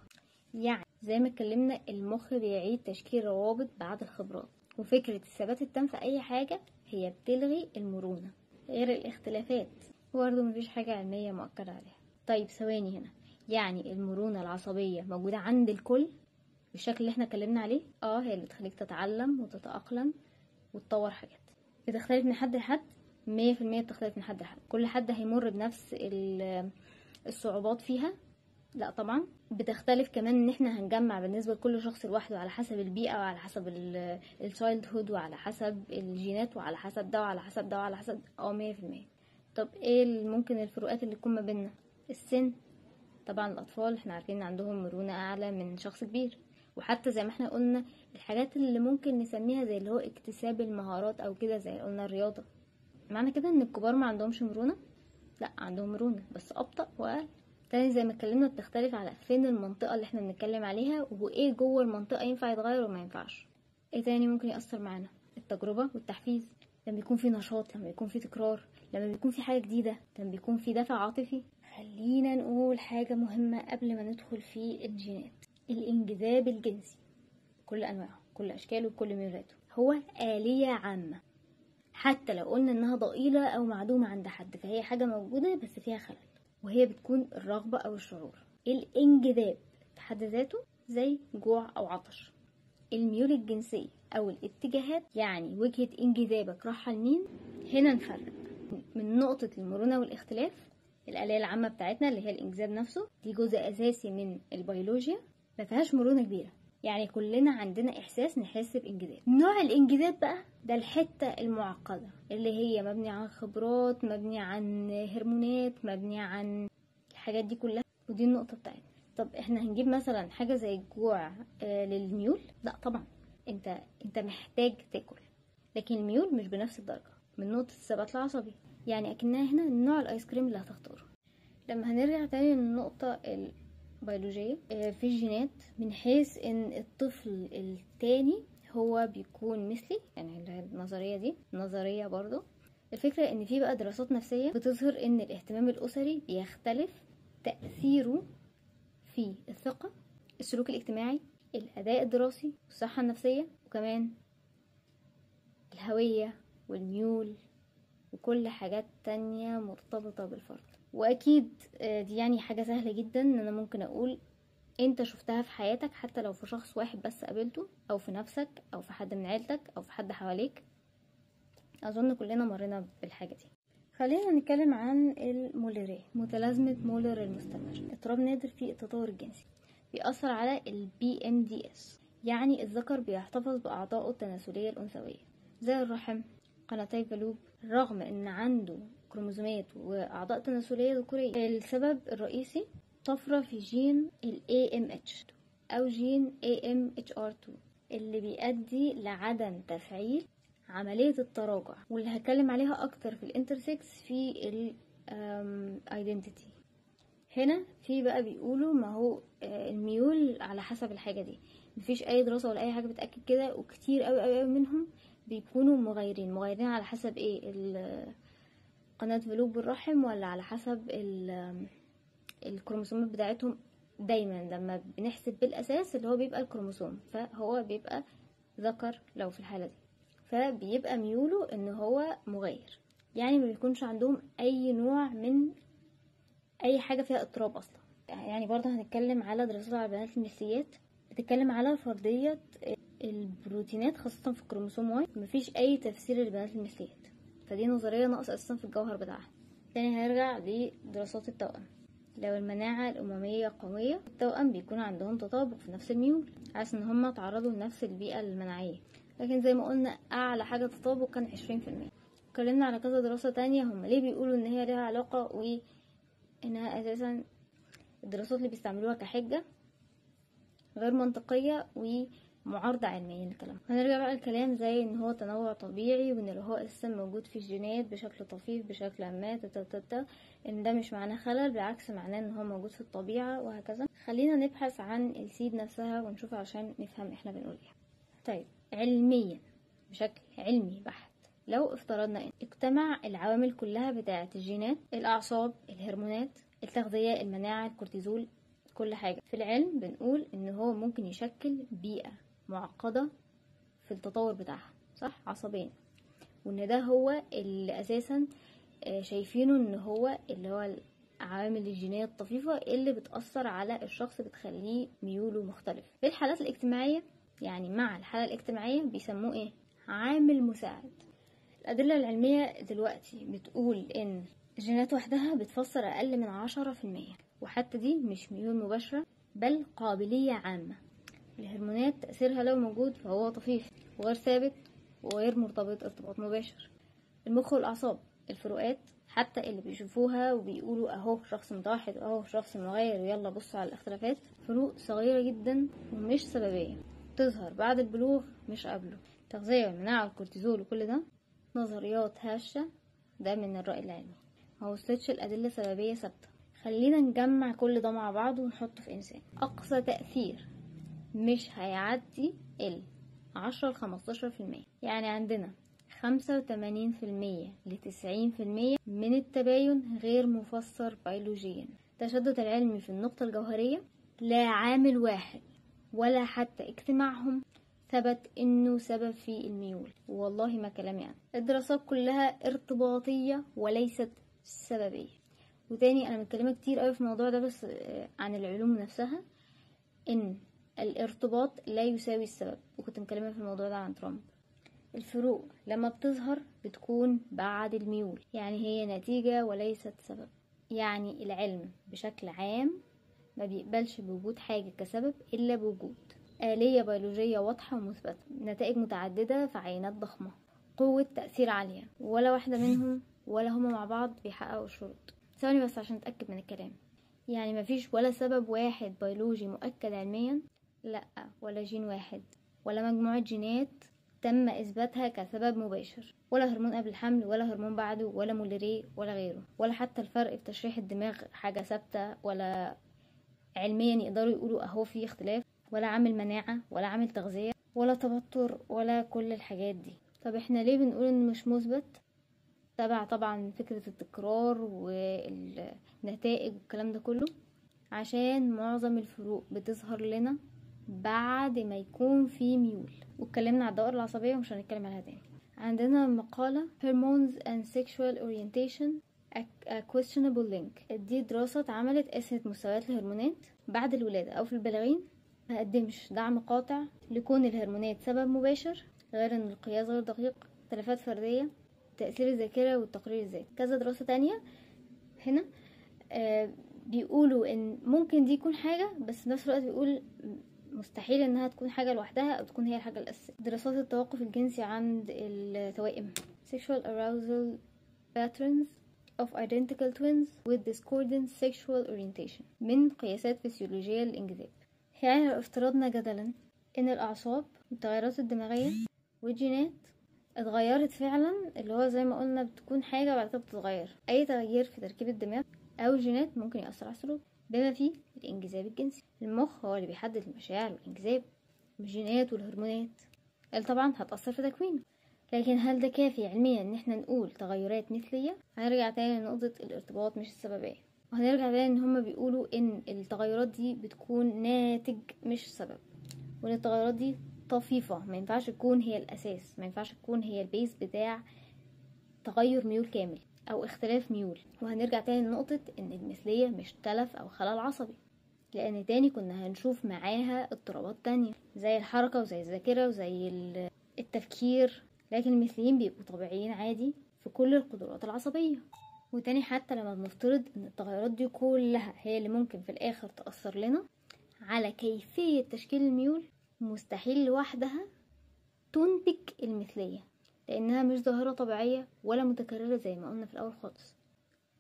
يعني زي ما اتكلمنا المخ بيعيد تشكيل روابط بعد الخبرات، وفكره الثبات التام في اي حاجة هي بتلغي المرونة، غير الاختلافات برضه مفيش حاجة علمية مؤكدة عليها. طيب ثواني هنا، يعني المرونة العصبية موجودة عند الكل بالشكل اللي احنا اتكلمنا عليه؟ هي اللي بتخليك تتعلم وتتاقلم وتطور حاجات. بتختلف من حد لحد 100%، بتختلف من حد لحد. كل حد هيمر بنفس الصعوبات فيها؟ لا طبعا. بتختلف كمان ان احنا هنجمع بالنسبة لكل شخص لوحده على حسب البيئة وعلى حسب ال childhood وعلى حسب الجينات وعلى حسب ده وعلى حسب ده وعلى حسب 100%. طب ايه ممكن الفروقات اللي تكون ما بيننا؟ السن طبعا، الاطفال احنا عارفين ان عندهم مرونة اعلى من شخص كبير، وحتى زي ما احنا قلنا الحاجات اللي ممكن نسميها زي اللي هو اكتساب المهارات او كده، زي قلنا الرياضة. معنى كده ان الكبار ما عندهمش مرونة؟ لا عندهم مرونة بس ابطأ واقل. تاني زي ما اتكلمنا بتختلف على فين المنطقة اللي احنا بنتكلم عليها، وايه جوه المنطقة ينفع يتغير وما ينفعش. ايه تاني ممكن يأثر معانا؟ التجربة والتحفيز، لما بيكون في نشاط، لما بيكون في تكرار، لما بيكون في حاجة جديدة، لما بيكون في دافع عاطفي. خلينا نقول حاجة مهمة قبل ما ندخل في الجينات، الانجذاب الجنسي كل انواعه، كل اشكاله، كل ميولاته، هو آلية عامة. حتى لو قلنا انها ضئيلة او معدومة عند حد، فهي حاجة موجودة بس فيها خلل، وهي بتكون الرغبة او الشعور. الانجذاب في حد ذاته زي جوع او عطش. الميول الجنسية او الاتجاهات، يعني وجهة انجذابك رايحة لمين. هنا نفرق من نقطة المرونة والاختلاف. الآلية العامة بتاعتنا اللي هي الانجذاب نفسه، دي جزء اساسي من البيولوجيا، ما فيهاش مرونة كبيرة، يعني كلنا عندنا احساس نحس بانجذاب. نوع الانجذاب بقى ده الحتة المعقدة اللي هي مبني عن خبرات، مبني عن هرمونات، مبني عن الحاجات دي كلها، ودي النقطة بتاعتنا. طب احنا هنجيب مثلا حاجة زي الجوع للميول؟ لا طبعا، انت محتاج تاكل، لكن الميول مش بنفس الدرجة من نقطة الثبات العصبي، يعني اكنها هنا نوع الايس كريم اللي هتختاره. لما هنرجع تاني للنقطة البيولوجية في الجينات، من حيث ان الطفل التاني هو بيكون مثلي، يعني النظرية دي نظرية برضو. الفكرة ان في بقى دراسات نفسية بتظهر ان الاهتمام الاسري بيختلف تأثيره في الثقة، السلوك الاجتماعي، الأداء الدراسي، والصحة النفسية، وكمان الهوية والميول وكل حاجات تانية مرتبطة بالفرد. وأكيد دي يعني حاجة سهلة جدا ان انا ممكن اقول انت شفتها في حياتك، حتى لو في شخص واحد بس قابلته، او في نفسك، او في حد من عيلتك، او في حد حواليك. اظن كلنا مرينا بالحاجة دي. خلينا نتكلم عن المولرية، متلازمة مولر المستمر، اضطراب نادر في التطور الجنسي بيأثر على ال PMDS، يعني الذكر بيحتفظ بأعضائه التناسلية الأنثوية زي الرحم، قناتي فالوب، رغم ان عنده كروموزومات وأعضاء تناسلية ذكورية. السبب الرئيسي طفرة في جين ال AMH أو جين AMHR2 اللي بيؤدي لعدم تفعيل عملية التراجع، واللي هتكلم عليها أكتر في ال intersex في ال identity. هنا في بقى بيقولوا ما هو الميول على حسب الحاجة دي، مفيش أي دراسة ولا أي حاجة بتأكد كده، وكتير أوي أوي أوي منهم بيكونوا مغايرين على حسب ايه، قناة فالوب بالرحم، ولا على حسب الكروموسومات بتاعتهم. دايما لما بنحسب بالأساس اللي هو بيبقى الكروموسوم، فهو بيبقى ذكر لو في الحالة دي، فبيبقى ميوله ان هو مغاير، يعني ما بيكونش عندهم اي نوع من اي حاجة فيها اضطراب اصلا. يعني برضه هنتكلم على دراسات على البنات المثليات، بتتكلم على فرضية البروتينات خاصة في الكروموسوم Y، مفيش اي تفسير للبنات المثليات، فدي نظرية ناقصة اصلا في الجوهر بتاعها. تاني هنرجع لدراسات التوأم، لو المناعة الأمومية قوية التوأم بيكون عندهم تطابق في نفس الميول، عشان ان هما تعرضوا لنفس البيئة المناعية، لكن زي ما قلنا اعلى حاجة تطابق كان 20%. اتكلمنا على كذا دراسة تانية هما ليه بيقولوا ان هي ليها علاقة، وانها اساسا الدراسات اللي بيستعملوها كحجة غير منطقية ومعارضة علميا للكلام. هنرجع بقى الكلام زي ان هو تنوع طبيعي، وان اللي هو اساسا موجود في الجينات بشكل طفيف بشكل ما، تا ان ده مش معناه خلل، بالعكس معناه ان هو موجود في الطبيعة وهكذا. خلينا نبحث عن ال seed نفسها ونشوف عشان نفهم احنا بنقول ايه. طيب علميا بشكل علمي بحت، لو افترضنا ان اجتمع العوامل كلها بتاعة الجينات، الاعصاب، الهرمونات، التغذية، المناعة، الكورتيزول، كل حاجة، في العلم بنقول ان هو ممكن يشكل بيئة معقدة في التطور بتاعها، صح، عصبيا، وان ده هو اللي اساسا شايفينه ان هو اللي هو العوامل الجينية الطفيفة اللي بتأثر على الشخص، بتخليه ميوله مختلف. في الحالات الاجتماعية، يعني مع الحالة الاجتماعية بيسموه ايه، عامل مساعد. الأدلة العلمية دلوقتي بتقول ان الجينات وحدها بتفسر اقل من 10%، وحتى دي مش ميول مباشرة بل قابلية عامة. الهرمونات تأثيرها لو موجود فهو طفيف وغير ثابت وغير مرتبط ارتباط مباشر. المخ والأعصاب، الفروقات حتى اللي بيشوفوها وبيقولوا اهو شخص متوحد اهو شخص مغاير ويلا بصوا على الاختلافات، فروق صغيرة جدا ومش سببية، تظهر بعد البلوغ مش قبله. التغذية والمناعة والكورتيزول وكل ده نظريات هشة، ده من الرأي العلمي، ما وصلتش الأدلة سببية ثابتة. خلينا نجمع كل ده مع بعض ونحطه في إنسان. أقصى تأثير مش هيعدي ال 10 ل 15%، يعني عندنا 85% ل 90% من التباين غير مفسر بيولوجيا. التشدد العلمي في النقطة الجوهرية، لا عامل واحد ولا حتى اجتماعهم ثبت انه سبب في الميول، والله ما كلام يعني. الدراسات كلها ارتباطية وليست سببية. وتاني انا متكلمة كتير قوي في الموضوع ده، بس عن العلوم نفسها، ان الارتباط لا يساوي السبب، وكنت مكلمة في الموضوع ده عن ترامب. الفروق لما بتظهر بتكون بعد الميول، يعني هي نتيجة وليست سبب. يعني العلم بشكل عام ما بيقبلش بوجود حاجة كسبب إلا بوجود آلية بيولوجية واضحة ومثبتة، نتائج متعددة في عينات ضخمة، قوة تأثير عالية، ولا واحدة منهم ولا هما مع بعض بيحققوا الشروط. ثواني بس عشان أتأكد من الكلام، يعني مفيش ولا سبب واحد بيولوجي مؤكد علميا، لأ، ولا جين واحد ولا مجموعة جينات تم إثباتها كسبب مباشر، ولا هرمون قبل الحمل ولا هرمون بعده ولا موليري ولا غيره، ولا حتى الفرق في تشريح الدماغ حاجة ثابتة، ولا علميا يقدروا يقولوا أهو في اختلاف، ولا عامل مناعة ولا عامل تغذية ولا توتر ولا كل الحاجات دي. طب احنا ليه بنقول انه مش مثبت؟ تبع طبعا فكرة التكرار والنتائج والكلام ده كله، عشان معظم الفروق بتظهر لنا بعد ما يكون في ميول. واتكلمنا على الدوائر العصبية ومش هنتكلم عليها تاني. عندنا مقالة Hormones and Sexual Orientation a Questionable Link. دي دراسة اتعملت قاست مستويات الهرمونات بعد الولادة أو في البالغين، ما قدمش دعم قاطع لكون الهرمونات سبب مباشر، غير ان القياس غير دقيق، اختلافات فردية، تأثير الذاكرة والتقرير الذاتي. كذا دراسة تانية هنا بيقولوا ان ممكن دي يكون حاجة، بس في نفس الوقت بيقول مستحيل انها تكون حاجة لوحدها او تكون هي الحاجة الاساسية. دراسات التوقف الجنسي عند التوائم، sexual arousal patterns of identical twins with discordant sexual orientation، من قياسات فسيولوجية للانجذاب. يعني لو افترضنا جدلا ان الاعصاب والتغيرات الدماغية والجينات اتغيرت فعلا، اللي هو زي ما قلنا بتكون حاجة وبعد كده بتتغير، اي تغيير في تركيب الدماغ او الجينات ممكن يأثر على السلوك بما فيه الانجذاب الجنسي. المخ هو اللي بيحدد المشاعر والانجذاب، الجينات والهرمونات اللي طبعا هتأثر في تكوينه. لكن هل ده كافي علميا ان احنا نقول تغيرات مثلية؟ هنرجع تاني لنقطة الارتباط مش السببية، وهنرجع تاني ان هما بيقولوا ان التغيرات دي بتكون ناتج مش سبب، وان التغيرات دي طفيفة، ما ينفعش تكون هي الاساس، ما ينفعش تكون هي ال base بتاع تغير ميول كامل او اختلاف ميول. وهنرجع تاني لنقطة ان المثلية مش تلف او خلل عصبي، لان تاني كنا هنشوف معاها اضطرابات تانية زي الحركة وزي الذاكرة وزي التفكير، لكن المثليين بيبقوا طبيعيين عادي في كل القدرات العصبية. وتاني حتى لما بنفترض ان التغيرات دي كلها هي اللي ممكن في الاخر تأثر لنا على كيفية تشكيل الميول، مستحيل لوحدها تنتج المثلية، لانها مش ظاهرة طبيعية ولا متكررة زي ما قلنا في الاول خالص،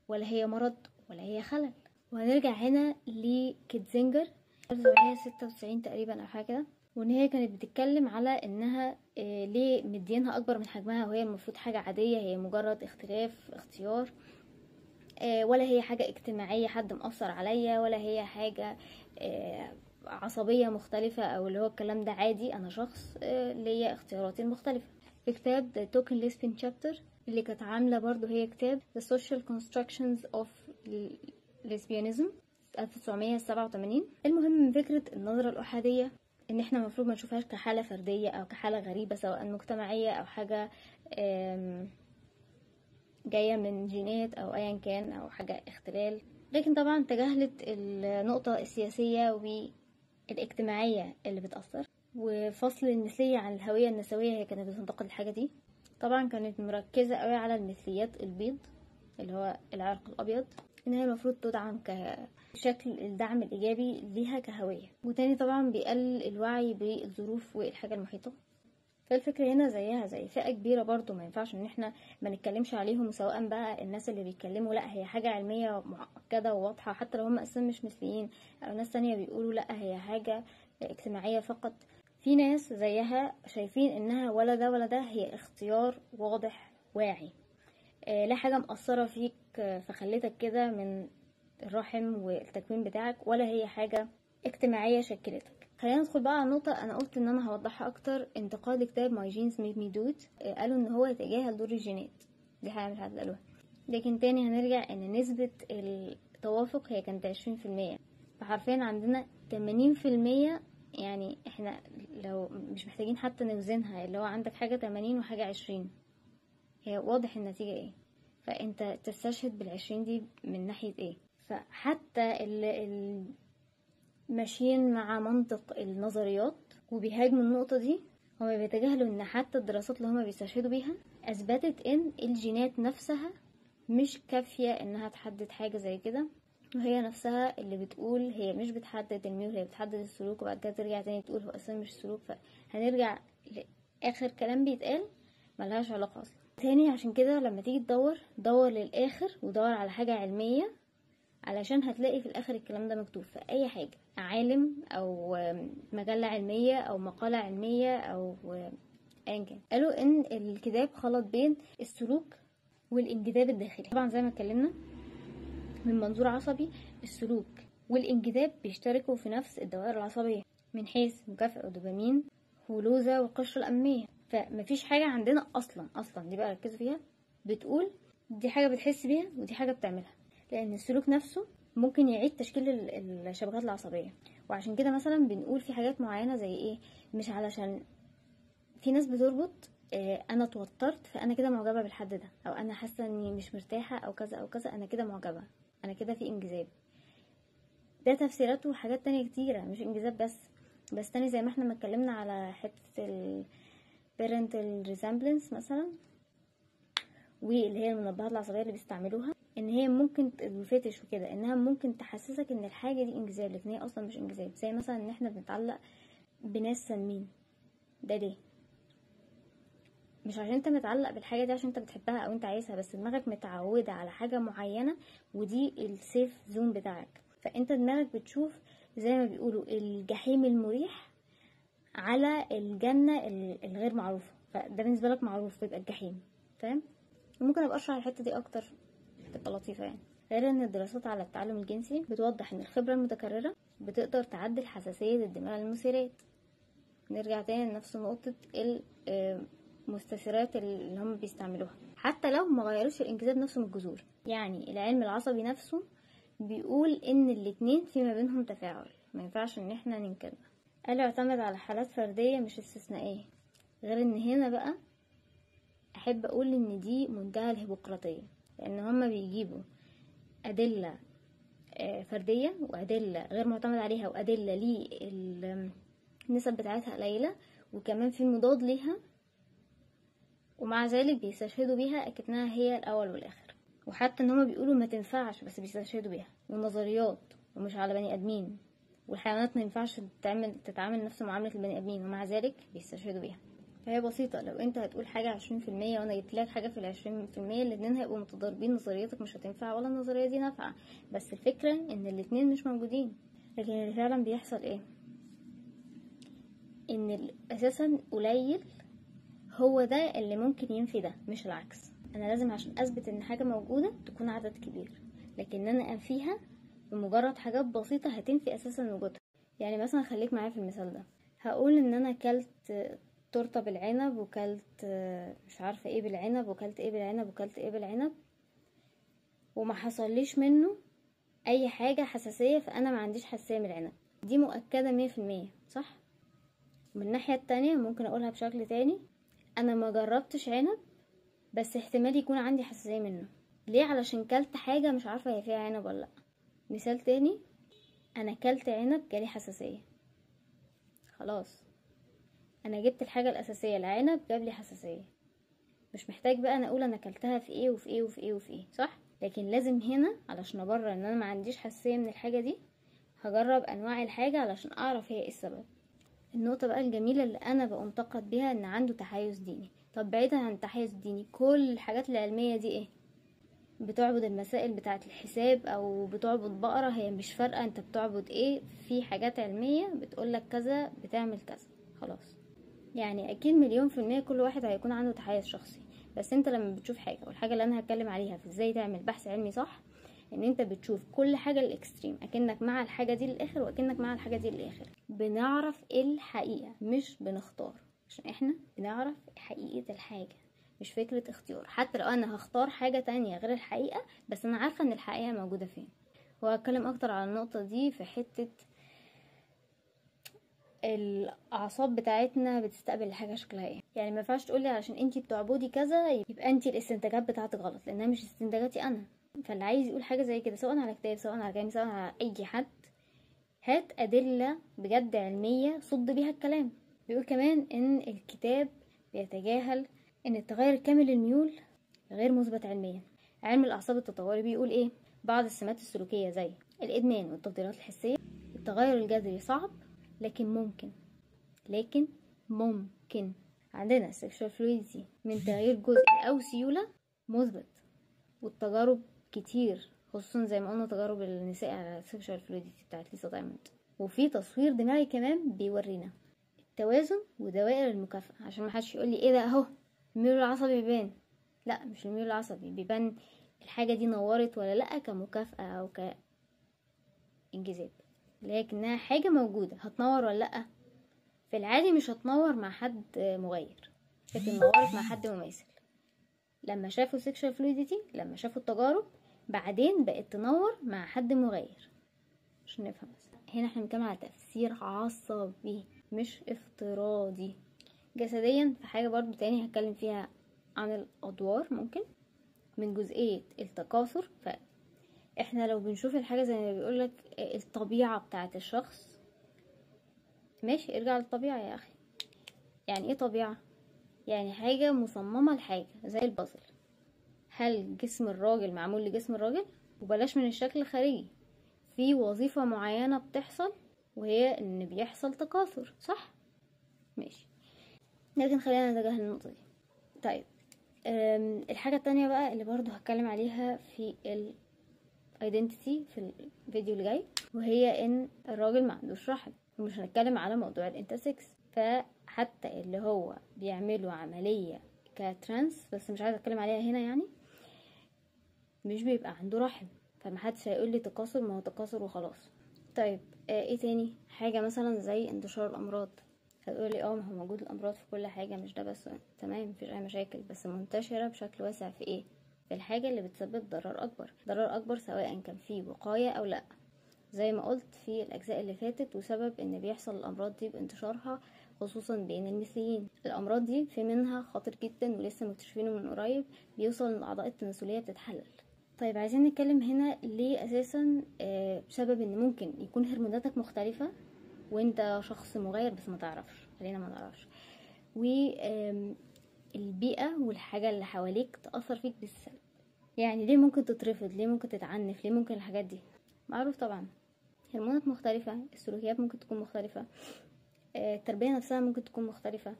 ولا هي مرض ولا هي خلل. وهنرجع هنا لكيتزنجر 1996 تقريبا او حاجة كده، وان هي كانت بتتكلم على انها ليه مدينها اكبر من حجمها، وهي المفروض حاجة عادية، هي مجرد اختلاف اختيار، ولا هي حاجة اجتماعية حد مأثر عليا، ولا هي حاجة عصبية مختلفة، او اللي هو الكلام ده عادي، انا شخص ليا اختياراتي المختلفة. في كتاب The Token Lesbian Chapter اللي كانت عاملة برضو هي كتاب The Social Constructions of Lesbianism 1987. المهم من فكرة النظرة الأحادية ان احنا المفروض ما نشوفهاش كحالة فردية او كحالة غريبة سواء مجتمعية او حاجة جاية من جينات او ايا كان او حاجة اختلال، لكن طبعا تجاهلت النقطة السياسية والاجتماعية اللي بتأثر، وفصل المثلية عن الهوية النسوية. هي كانت بتنتقد الحاجة دي. طبعا كانت مركزة قوي على المثليات البيض اللي هو العرق الابيض، ان هي المفروض تدعم كشكل الدعم الايجابي ليها كهوية. وتاني طبعا بيقلل الوعي بالظروف والحاجة المحيطة. فالفكرة هنا زيها زي فئة كبيرة برضو، ما ينفعش ان احنا ما نتكلمش عليهم، سواء بقى الناس اللي بيتكلموا لا هي حاجة علمية مؤكدة وواضحة حتى لو هم اصلا مش مثليين، او ناس تانية بيقولوا لا هي حاجة اجتماعية فقط. في ناس زيها شايفين انها ولا ده ولا ده، هي اختيار واضح واعي، لا حاجة مأثرة فيك فخلتك كده من الرحم والتكوين بتاعك، ولا هي حاجة اجتماعية شكلتك. خلينا ندخل بقى على نقطة انا قلت ان انا هوضحها اكتر. انتقاد كتاب My Genes Made Me Do It، قالوا ان هو يتجاهل دور الجينات، دي حاجة مش حد قالوها. لكن تاني هنرجع ان نسبة التوافق هي كانت 20%، فحرفيا عندنا 80%، يعني احنا لو مش محتاجين حتى نوزنها، اللي هو عندك حاجة 80 وحاجة 20، هي واضح النتيجة ايه، فانت تستشهد بال20 دي من ناحية ايه؟ فحتى ماشيين مع منطق النظريات وبيهاجموا النقطة دي، هما بيتجاهلوا ان حتى الدراسات اللي هما بيستشهدوا بيها اثبتت ان الجينات نفسها مش كافية انها تحدد حاجة زي كده، وهي نفسها اللي بتقول هي مش بتحدد الميول، هي بتحدد السلوك، وبعد كده ترجع تاني تقول هو اصلا مش سلوك. فهنرجع لاخر كلام بيتقال ملهاش علاقة اصلا تاني. عشان كده لما تيجي تدور دور للاخر ودور على حاجة علمية، علشان هتلاقي في الاخر الكلام ده مكتوب في اي حاجة، عالم او مجلة علمية او مقالة علمية او ايا كان. قالوا ان الكتاب خلط بين السلوك والانجذاب الداخلي. طبعا زي ما اتكلمنا من منظور عصبي، السلوك والانجذاب بيشتركوا في نفس الدوائر العصبية من حيث مكافأة الدوبامين ولوزة والقشرة الأمامية. فمفيش حاجة عندنا أصلا دي بقى ركزوا فيها، بتقول دي حاجة بتحس بيها ودي حاجة بتعملها، لأن السلوك نفسه ممكن يعيد تشكيل الشبكات العصبية. وعشان كده مثلا بنقول في حاجات معينة زي ايه، مش علشان في ناس بتربط انا توترت فانا كده معجبة بالحد ده، او انا حاسة اني مش مرتاحة او كذا او كذا، انا كده معجبة، انا كده في انجذاب. ده تفسيراته وحاجات تانية كتيرة، مش انجذاب بس تاني زي ما احنا ما اتكلمنا على حتة ال parental resemblance مثلا، واللي هي المنبهات العصبية اللي بيستعملوها، ان هي ممكن ال fetish وكده، انها ممكن تحسسك ان الحاجة دي انجذاب لكن هي اصلا مش انجذاب. زي مثلا ان احنا بنتعلق بناس سمين، ده ليه؟ مش عشان انت متعلق بالحاجة دي عشان انت بتحبها او انت عايزها، بس دماغك متعودة على حاجة معينة ودي ال safe zone بتاعك. فانت دماغك بتشوف زي ما بيقولوا الجحيم المريح على الجنة الغير معروفة، فده بالنسبة لك معروف بيبقى الجحيم، فاهم؟ ممكن ابقى اشرح الحتة دي اكتر، تبقى لطيفة يعني. غير ان الدراسات على التعلم الجنسي بتوضح ان الخبرة المتكررة بتقدر تعدل حساسية الدماغ للمثيرات. نرجع تاني لنفس نقطة المستثيرات اللي هم بيستعملوها، حتى لو ما غيروش الانجذاب نفسه من الجذور. يعني العلم العصبي نفسه بيقول ان الاتنين في ما بينهم تفاعل، ما ينفعش ان احنا ننكر ده. قالوا اعتمد على حالات فردية مش استثنائية. غير ان هنا بقى احب اقول ان دي منتهى الهيبوقراطية، لان هما بيجيبوا ادلة فردية وادلة غير معتمد عليها وادلة للنسب بتاعتها قليلة، وكمان في مضاد ليها، ومع ذلك بيستشهدوا بيها اكنها هي الاول والاخر. وحتى ان هما بيقولوا ما تنفعش بس بيستشهدوا بيها، والنظريات ومش على بني ادمين، والحيوانات ما ينفعش تتعامل نفس معاملة البني ادمين، ومع ذلك بيستشهدوا بيها. فهي بسيطة، لو انت هتقول حاجة 20% وانا جبت لك حاجة في 20%، الاتنين هيبقوا متضاربين، نظريتك مش هتنفع ولا النظرية دي نافعة. بس الفكرة ان الاتنين مش موجودين. لكن اللي فعلا بيحصل ايه، ان اساسا قليل هو ده اللي ممكن ينفي ده، مش العكس. انا لازم عشان اثبت ان حاجة موجودة تكون عدد كبير، لكن انا انفيها بمجرد حاجات بسيطة هتنفي اساسا وجودها. يعني مثلا خليك معايا في المثال ده، هقول ان انا اكلت تورته بالعنب، وكلت مش عارفه ايه بالعنب، وكلت ايه بالعنب، وكلت ايه بالعنب، وما حصليش منه اي حاجة حساسية، فانا ما عنديش حساسية من العنب. دي مؤكدة 100%، صح؟ من الناحية التانية ممكن اقولها بشكل تاني، انا ما جربتش عنب بس احتمال يكون عندي حساسية منه. ليه؟ علشان كلت حاجة مش عارفه هي فيها عنب ولا لا. مثال تاني، انا كلت عنب جالي حساسية، خلاص انا جبت الحاجة الاساسية، العنب جاب لي حساسية، مش محتاج بقى انا اقول انا اكلتها في ايه وفي ايه وفي ايه وفي ايه، صح؟ لكن لازم هنا علشان ابرر ان انا ما عنديش حساسية من الحاجة دي، هجرب انواع الحاجة علشان اعرف هي ايه السبب. النقطة بقى الجميلة اللي انا بنتقد بيها ان عنده تحيز ديني. طب بعيدا عن التحيز الديني، كل الحاجات العلمية دي ايه؟ بتعبد المسائل بتاعه الحساب او بتعبد بقرة، هي مش فارقه انت بتعبد ايه. في حاجات علمية بتقولك كذا بتعمل كذا، خلاص. يعني اكيد 1,000,000% كل واحد هيكون عنده تحيز شخصي، بس انت لما بتشوف حاجة، والحاجة اللي انا هتكلم عليها في ازاي تعمل بحث علمي صح، ان انت بتشوف كل حاجة ال extreme، اكنك مع الحاجة دي للاخر واكنك مع الحاجة دي للاخر. بنعرف الحقيقة مش بنختار، عشان احنا بنعرف حقيقة الحاجة مش فكرة اختيار. حتى لو انا هختار حاجة تانية غير الحقيقة، بس انا عارفه ان الحقيقة موجودة فين. وهتكلم اكتر على النقطة دي في حتة الاعصاب بتاعتنا بتستقبل الحاجة شكلها ايه. يعني ما ينفعش تقولي عشان انتي بتعبدي كذا يبقى انتي الاستنتاجات بتاعتك غلط، لانها مش استنتاجاتي انا. فاللي عايز يقول حاجة زي كده، سواء على كتاب سواء على كلام سواء على اي حد، هات ادلة بجد علمية صد بيها الكلام. بيقول كمان ان الكتاب بيتجاهل ان التغير الكامل للميول غير مثبت علميا. علم الاعصاب التطوري بيقول ايه؟ بعض السمات السلوكية زي الادمان والتفضيلات الحسية، التغير الجذري صعب لكن ممكن، لكن ممكن. عندنا sexual fluidity من تغيير جزء او سيولة مثبت، والتجارب كتير، خصوصا زي ما قلنا تجارب النساء على sexual fluidity بتاعت ليسا دايموند. وفي تصوير دماغي كمان بيورينا توازن ودوائر المكافأة، عشان ما حدش يقول لي ايه ده اهو الميول العصبي بيبان. لا، مش الميول العصبي بيبان، الحاجة دي نورت ولا لا كمكافأة او كانجذاب، لكنها حاجة موجودة هتنور ولا لا. في العادي مش هتنور مع حد مغير، لكن نورت مع حد مماثل. لما شافوا sexual fluidity، لما شافوا التجارب، بعدين بقت تنور مع حد مغير. عشان نفهم بس، هنا احنا بنتكلم على تفسير عصبي مش افتراضي. جسديا في حاجة برضو تاني هتكلم فيها عن الأدوار، ممكن من جزئية التكاثر. فاحنا لو بنشوف الحاجة زي ما بيقولك الطبيعة بتاعة الشخص، ماشي ارجع للطبيعة يا أخي. يعني ايه طبيعة؟ يعني حاجة مصممة لحاجة زي البازل. هل جسم الراجل معمول لجسم الراجل؟ وبلاش من الشكل الخارجي، في وظيفة معينة بتحصل وهي ان بيحصل تكاثر، صح؟ ماشي، لكن خلينا نتجاهل النقطة دي. طيب الحاجة التانية بقى اللي برضو هتكلم عليها في ال identity في الفيديو اللي جاي، وهي ان الراجل ما عندوش رحم، ومش هنتكلم على موضوع ال intersex. فحتى اللي هو بيعملوا عملية ك trans، بس مش عايزة اتكلم عليها هنا، يعني مش بيبقى عنده رحم، فمحدش هيقول لي تكاثر، ما هو تكاثر وخلاص. طيب ايه تاني حاجة؟ مثلا زي انتشار الامراض. هتقولي ما هو موجود الامراض في كل حاجة، مش ده بس، تمام مفيش اي مشاكل، بس منتشرة بشكل واسع في ايه؟ في الحاجة اللي بتسبب ضرر اكبر، ضرر اكبر سواء كان فيه وقاية او لا، زي ما قلت في الاجزاء اللي فاتت. وسبب ان بيحصل الامراض دي بانتشارها خصوصا بين المثليين. الامراض دي في منها خطر جدا ولسه مكتشفينه من قريب، بيوصل ان الاعضاء التناسلية بتتحلل. طيب عايزين نتكلم هنا ليه اساسا بسبب ان ممكن يكون هرموناتك مختلفة وانت شخص مغير بس ما تعرفش، خلينا ما نعرفش، والبيئة والحاجة اللي حواليك تأثر فيك بالسلب. يعني ليه ممكن تترفض، ليه ممكن تتعنف، ليه ممكن الحاجات دي؟ معروف طبعا هرمونات مختلفة، السلوكيات ممكن تكون مختلفة، التربية نفسها ممكن تكون مختلفة،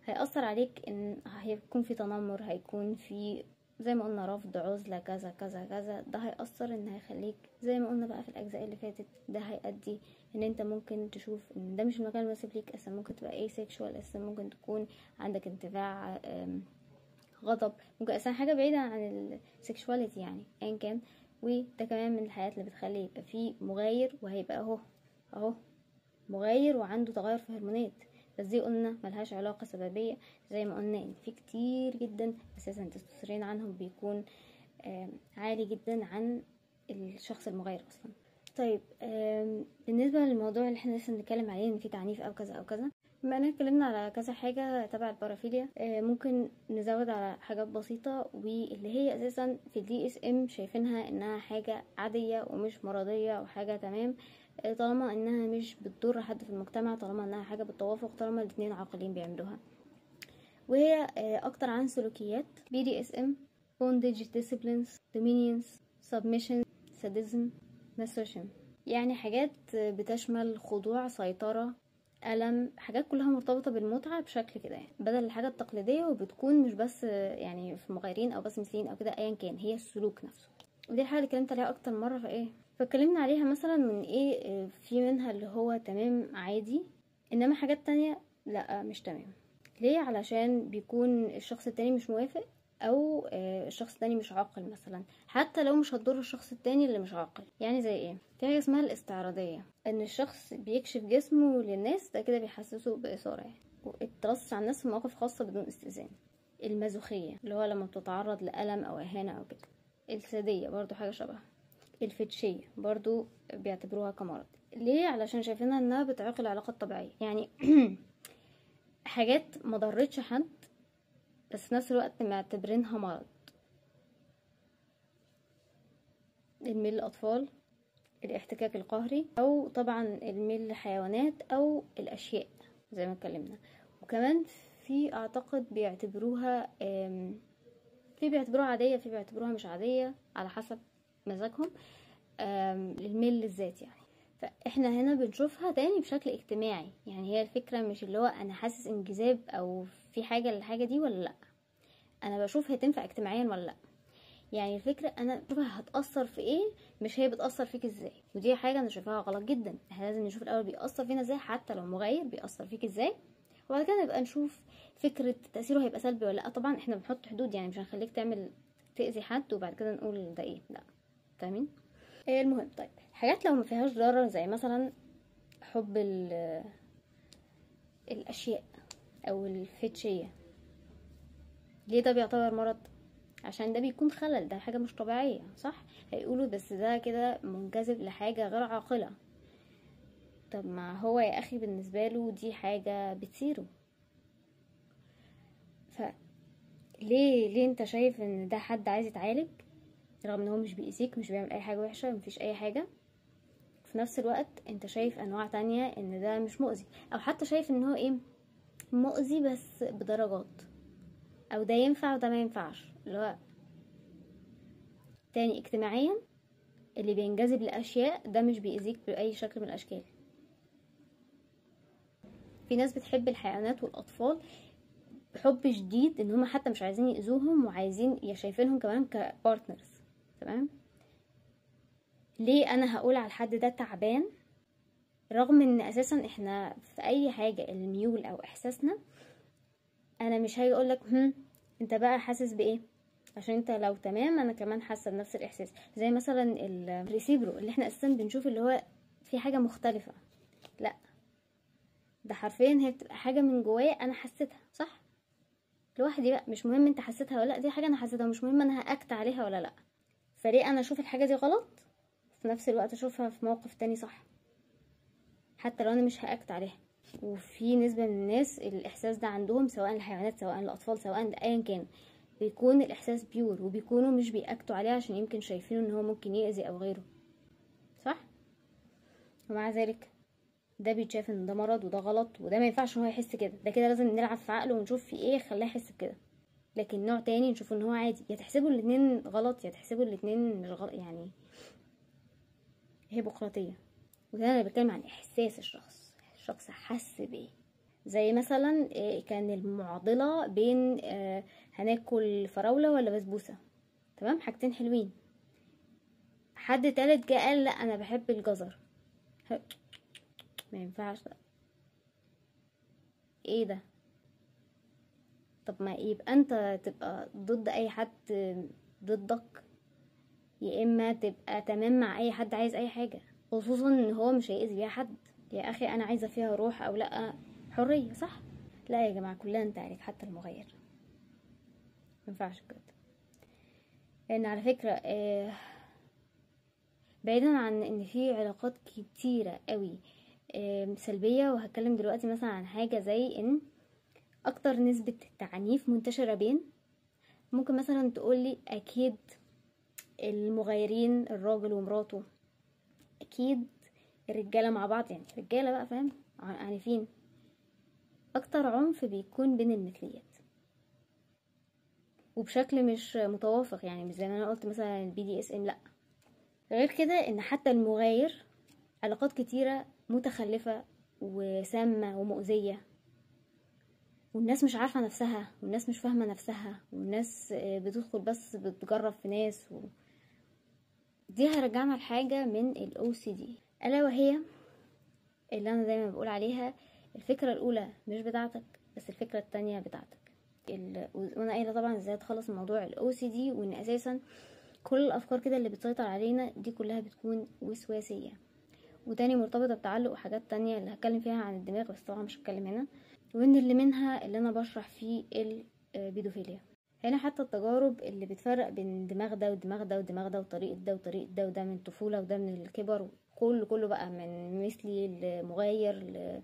هيأثر عليك ان هيكون في تنمر، هيكون في زي ما قلنا رفض، عزلة، كذا كذا كذا. ده هيأثر ان هيخليك زي ما قلنا بقى في الاجزاء اللي فاتت، ده هيؤدي ان انت ممكن تشوف ان ده مش المكان المناسب ليك اصلا، ممكن تبقى asexual اصلا، ممكن تكون عندك انتفاع غضب، ممكن اصلا حاجة بعيدة عن ال sexuality يعني ايا كان. وده كمان من الحاجات اللي بتخلي يبقى فيه مغاير، وهيبقى اهو مغاير وعنده تغير في هرمونات، بس دي قلنا ملهاش علاقة سببية. زي ما قلنا ان في كتير جدا اساسا التستوستيرون عنهم بيكون عالي جدا عن الشخص المغاير اصلا. طيب بالنسبة للموضوع اللي احنا لسه بنتكلم عليه ان في تعنيف او كذا او كذا، بما اننا اتكلمنا على كذا حاجة تبع البارافيليا، ممكن نزود على حاجات بسيطة، واللي هي اساسا في ال DSM شايفينها انها حاجة عادية ومش مرضية وحاجة تمام، طالما انها مش بتضر حد في المجتمع، طالما انها حاجة بالتوافق، طالما الاتنين عاقلين بيعملوها. وهي اكتر عن سلوكيات BDSM، bondage, disciplines, dominance, submission, sadism, masochism، يعني حاجات بتشمل خضوع، سيطرة، ألم، حاجات كلها مرتبطة بالمتعة بشكل كده يعني، بدل الحاجة التقليدية، وبتكون مش بس يعني في مغيرين او بس مثليين او كده، ايا كان هي السلوك نفسه. ودي الحاجة اللي اتكلمت عليها اكتر مرة، فايه فاتكلمنا عليها مثلا من ايه، في منها اللي هو تمام عادي، انما حاجات تانية لا مش تمام. ليه؟ علشان بيكون الشخص التاني مش موافق، او الشخص التاني مش عاقل مثلا، حتى لو مش هتضر الشخص التاني اللي مش عاقل. يعني زي ايه؟ في حاجة اسمها الاستعراضيه، ان الشخص بيكشف جسمه للناس، ده كده بيحسسه باثاره يعني، والترصص على الناس في مواقف خاصة بدون استئذان. المازوخيه اللي هو لما بتتعرض لألم او اهانه او كده. الساديه برضو حاجة شبه. الفتشيه برضو بيعتبروها كمرض. ليه؟ علشان شايفينها انها بتعيق العلاقة الطبيعية، يعني حاجات ما ضرتش حد بس في نفس الوقت معتبرينها مرض. الميل للأطفال، الاحتكاك القهري، او طبعا الميل للحيوانات او الاشياء زي ما اتكلمنا. وكمان في اعتقد بيعتبروها في بيعتبروها عادية، في بيعتبروها مش عادية على حسب مزاجهم، الميل للذات يعني. فاحنا هنا بنشوفها تاني بشكل اجتماعي، يعني هي الفكرة مش اللي هو انا حاسس انجذاب او في حاجة للحاجة دي ولا لا، انا بشوف هي تنفع اجتماعيا ولا لا. يعني الفكرة انا بشوفها هتأثر في ايه، مش هي بتأثر فيك ازاي. ودي حاجة انا شايفاها غلط جدا. احنا لازم نشوف الاول بيأثر فينا ازاي، حتى لو مغير بيأثر فيك ازاي، وبعد كده نبقى نشوف فكرة تاثيره هيبقى سلبي ولا لا. طبعا احنا بنحط حدود، يعني مش هنخليك تعمل تاذي حد وبعد كده نقول ده ايه، لا، فاهمين؟ المهم طيب حاجات لو ما فيهاش ضرر، زي مثلا حب الاشياء او الفتشيه. ليه ده بيعتبر مرض؟ عشان ده بيكون خلل، ده حاجة مش طبيعية، صح؟ هيقولوا بس ده كده منجذب لحاجة غير عاقلة. طب ما هو يا اخي بالنسبة له دي حاجة بتصيره، ف ليه انت شايف ان ده حد عايز يتعالج رغم ان هو مش بيأذيك، مش بيعمل اي حاجة وحشة، مفيش اي حاجة؟ في نفس الوقت انت شايف انواع تانية ان ده مش مؤذي، او حتى شايف ان هو ايه مؤذي بس بدرجات، او ده ينفع وده ما ينفعش. اللي هو تاني اجتماعيا اللي بينجذب لاشياء ده مش بيأذيك باي شكل من الاشكال. في ناس بتحب الحيوانات والاطفال بحب شديد، ان هم حتى مش عايزين يأذوهم وعايزين شايفينهم كمان ك partners، تمام؟ ليه انا هقول على الحد ده تعبان رغم ان اساسا احنا في اي حاجة الميول او احساسنا، انا مش هاجي اقولك انت بقى حاسس بايه، عشان انت لو تمام انا كمان حاسه بنفس الاحساس. زي مثلا ال recipro اللي احنا اساسا بنشوف اللي هو في حاجة مختلفة، لا ده حرفيا هي بتبقى حاجة من جوايا انا حسيتها، صح؟ لوحدي بقى، مش مهم انت حسيتها ولا لا، دي حاجة انا حسيتها، مش مهم انا ه act عليها ولا لا. فليه انا اشوف الحاجة دي غلط في نفس الوقت اشوفها في موقف تاني صح، حتى لو انا مش ه act عليها؟ وفي نسبه من الناس الاحساس ده عندهم، سواء الحيوانات سواء الاطفال سواء ايا كان، بيكون الاحساس pure وبيكونوا مش بي act وا عليه عشان يمكن شايفينه ان هو ممكن يأذي او غيره، صح؟ ومع ذلك ده بيتشاف ان ده مرض وده غلط وده ما ينفعش ان هو يحس كده، ده كده لازم نلعب في عقله ونشوف في ايه خلاه يحس بكده. لكن نوع تاني نشوف ان هو عادي، يا تحسبوا الاتنين غلط يا تحسبوا الاتنين مش غلط، يعني هيبوقراطيه. وده انا بتكلم عن احساس الشخص، الشخص حس بايه. زي مثلا كان المعضلة بين هناكل فراوله ولا بسبوسه، تمام؟ حاجتين حلوين. حد تالت جه قال لا انا بحب الجزر، ما ينفعش، ايه ده؟ طب ما يبقى انت تبقى ضد اي حد ضدك، يا اما تبقى تمام مع اي حد عايز اي حاجة، خصوصا ان هو مش هيأذي بيها حد. يا اخي انا عايزه فيها روح او لا، حرية، صح؟ لا يا جماعة كلنا انت عليك حتى المغير، مينفعش بجد. لان على فكرة بعيدا عن ان في علاقات كتيرة قوي سلبية، وهتكلم دلوقتي مثلا عن حاجة زي ان اكتر نسبه تعنيف منتشرة بين، ممكن مثلا تقولي اكيد المغيرين الراجل ومراته، اكيد الرجالة مع بعض، يعني رجاله بقى فاهم عنيفين. اكتر عنف بيكون بين المثليات وبشكل مش متوافق، يعني مش زي ما انا قلت مثلا ال BDSM، لا. غير كده ان حتى المغاير علاقات كتيرة متخلفة وسامة ومؤذية، والناس مش عارفه نفسها، والناس مش فاهمه نفسها، والناس بتدخل بس بتجرب في ناس دي هرجعنا لحاجة من ال OCD، الا وهي اللي انا دايما بقول عليها، الفكرة الاولى مش بتاعتك بس الفكرة التانية بتاعتك. وانا قايله طبعا ازاي اتخلص من موضوع ال OCD، وان اساسا كل الافكار كده اللي بتسيطر علينا دي كلها بتكون وسواسيه، وتاني مرتبطة بتعلق وحاجات تانية اللي هتكلم فيها عن الدماغ بس طبعا مش هتكلم هنا، وان اللي منها اللي انا بشرح فيه البيدوفيليا. هنا حتى التجارب اللي بتفرق بين دماغ ده ودماغ ده ودماغ ده وطريقه ده وطريقه ده، وده من الطفولة وده من الكبر، كله بقى من مثلي لمغاير ل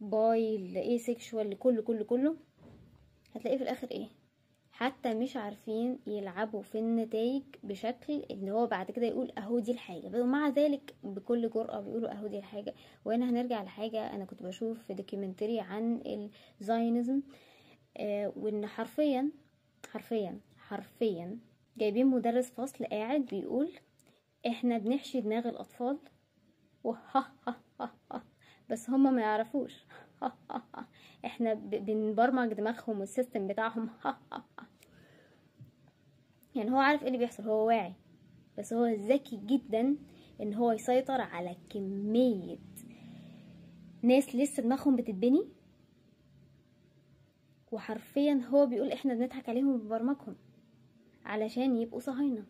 bi ل asexual، كله كله كله هتلاقيه في الاخر ايه، حتى مش عارفين يلعبوا في النتائج بشكل ان هو بعد كده يقول اهو دي الحاجة، ومع ذلك بكل جرأة بيقولوا اهو دي الحاجة. وهنا هنرجع لحاجة انا كنت بشوف في documentary عن ال Zionism، وان حرفيا حرفيا حرفيا جايبين مدرس فصل قاعد بيقول احنا بنحشي دماغ الاطفال وها ها ها ها، بس هما ما يعرفوش، ها ها ها، احنا بنبرمج دماغهم وال system بتاعهم، ها ها ها. يعني هو عارف ايه اللي بيحصل، هو واعي، بس هو ذكي جدا ان هو يسيطر على كمية ناس لسه دماغهم بتتبني، وحرفيا هو بيقول احنا بنضحك عليهم وبنبرمجهم علشان يبقوا صهاينة.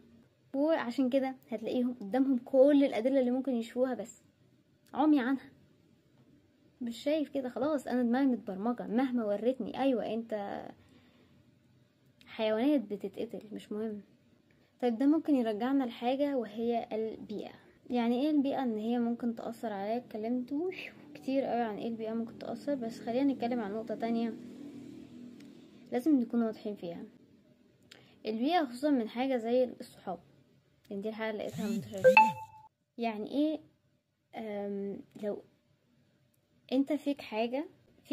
وعشان كده هتلاقيهم قدامهم كل الادلة اللي ممكن يشوفوها، بس عمي عنها، مش شايف كده، خلاص انا دماغي متبرمجه مهما وريتني ايوه انت حيوانات بتتقتل مش مهم. طيب ده ممكن يرجعنا لحاجة وهي البيئة. يعني ايه البيئة؟ ان هي ممكن تاثر عليا. اتكلمت كتير قوي عن ايه البيئة ممكن تاثر، بس خلينا نتكلم عن نقطة تانية لازم نكون واضحين فيها. البيئة خصوصا من حاجة زي الصحاب، لان دي الحاجة اللي لقيتها منتشرة. يعني ايه؟ لو انت فيك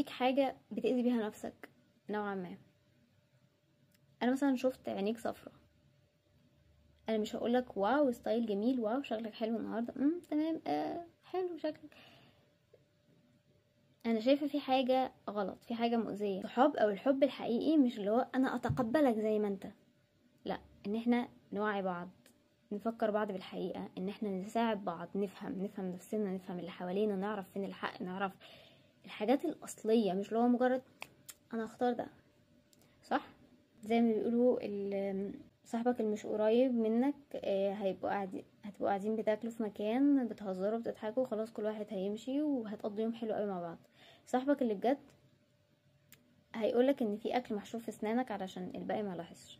حاجة بتأذي بيها نفسك نوعا ما. انا مثلا شفت عينيك صفرة، انا مش هقولك wow style جميل، wow شكلك حلو النهارده، تمام، حلو شكلك. انا شايفه في حاجة غلط، في حاجة مؤذية. الصحاب او الحب الحقيقي مش اللي هو انا اتقبلك زي ما انت، لا، ان احنا نوعي بعض، نفكر بعض بالحقيقة، ان احنا نساعد بعض، نفهم نفسنا، نفهم اللي حوالينا، نعرف فين الحق، نعرف الحاجات الاصلية، مش اللي هو مجرد انا اختار ده صح. زي ما بيقولوا صاحبك اللي مش قريب منك هتبقوا قاعدين بتاكلوا في مكان، بتهزروا بتضحكوا، خلاص كل واحد هيمشي وهتقضوا يوم حلو قوي مع بعض. صاحبك اللي بجد هيقولك ان في اكل محشور في اسنانك علشان الباقي ما لاحظش.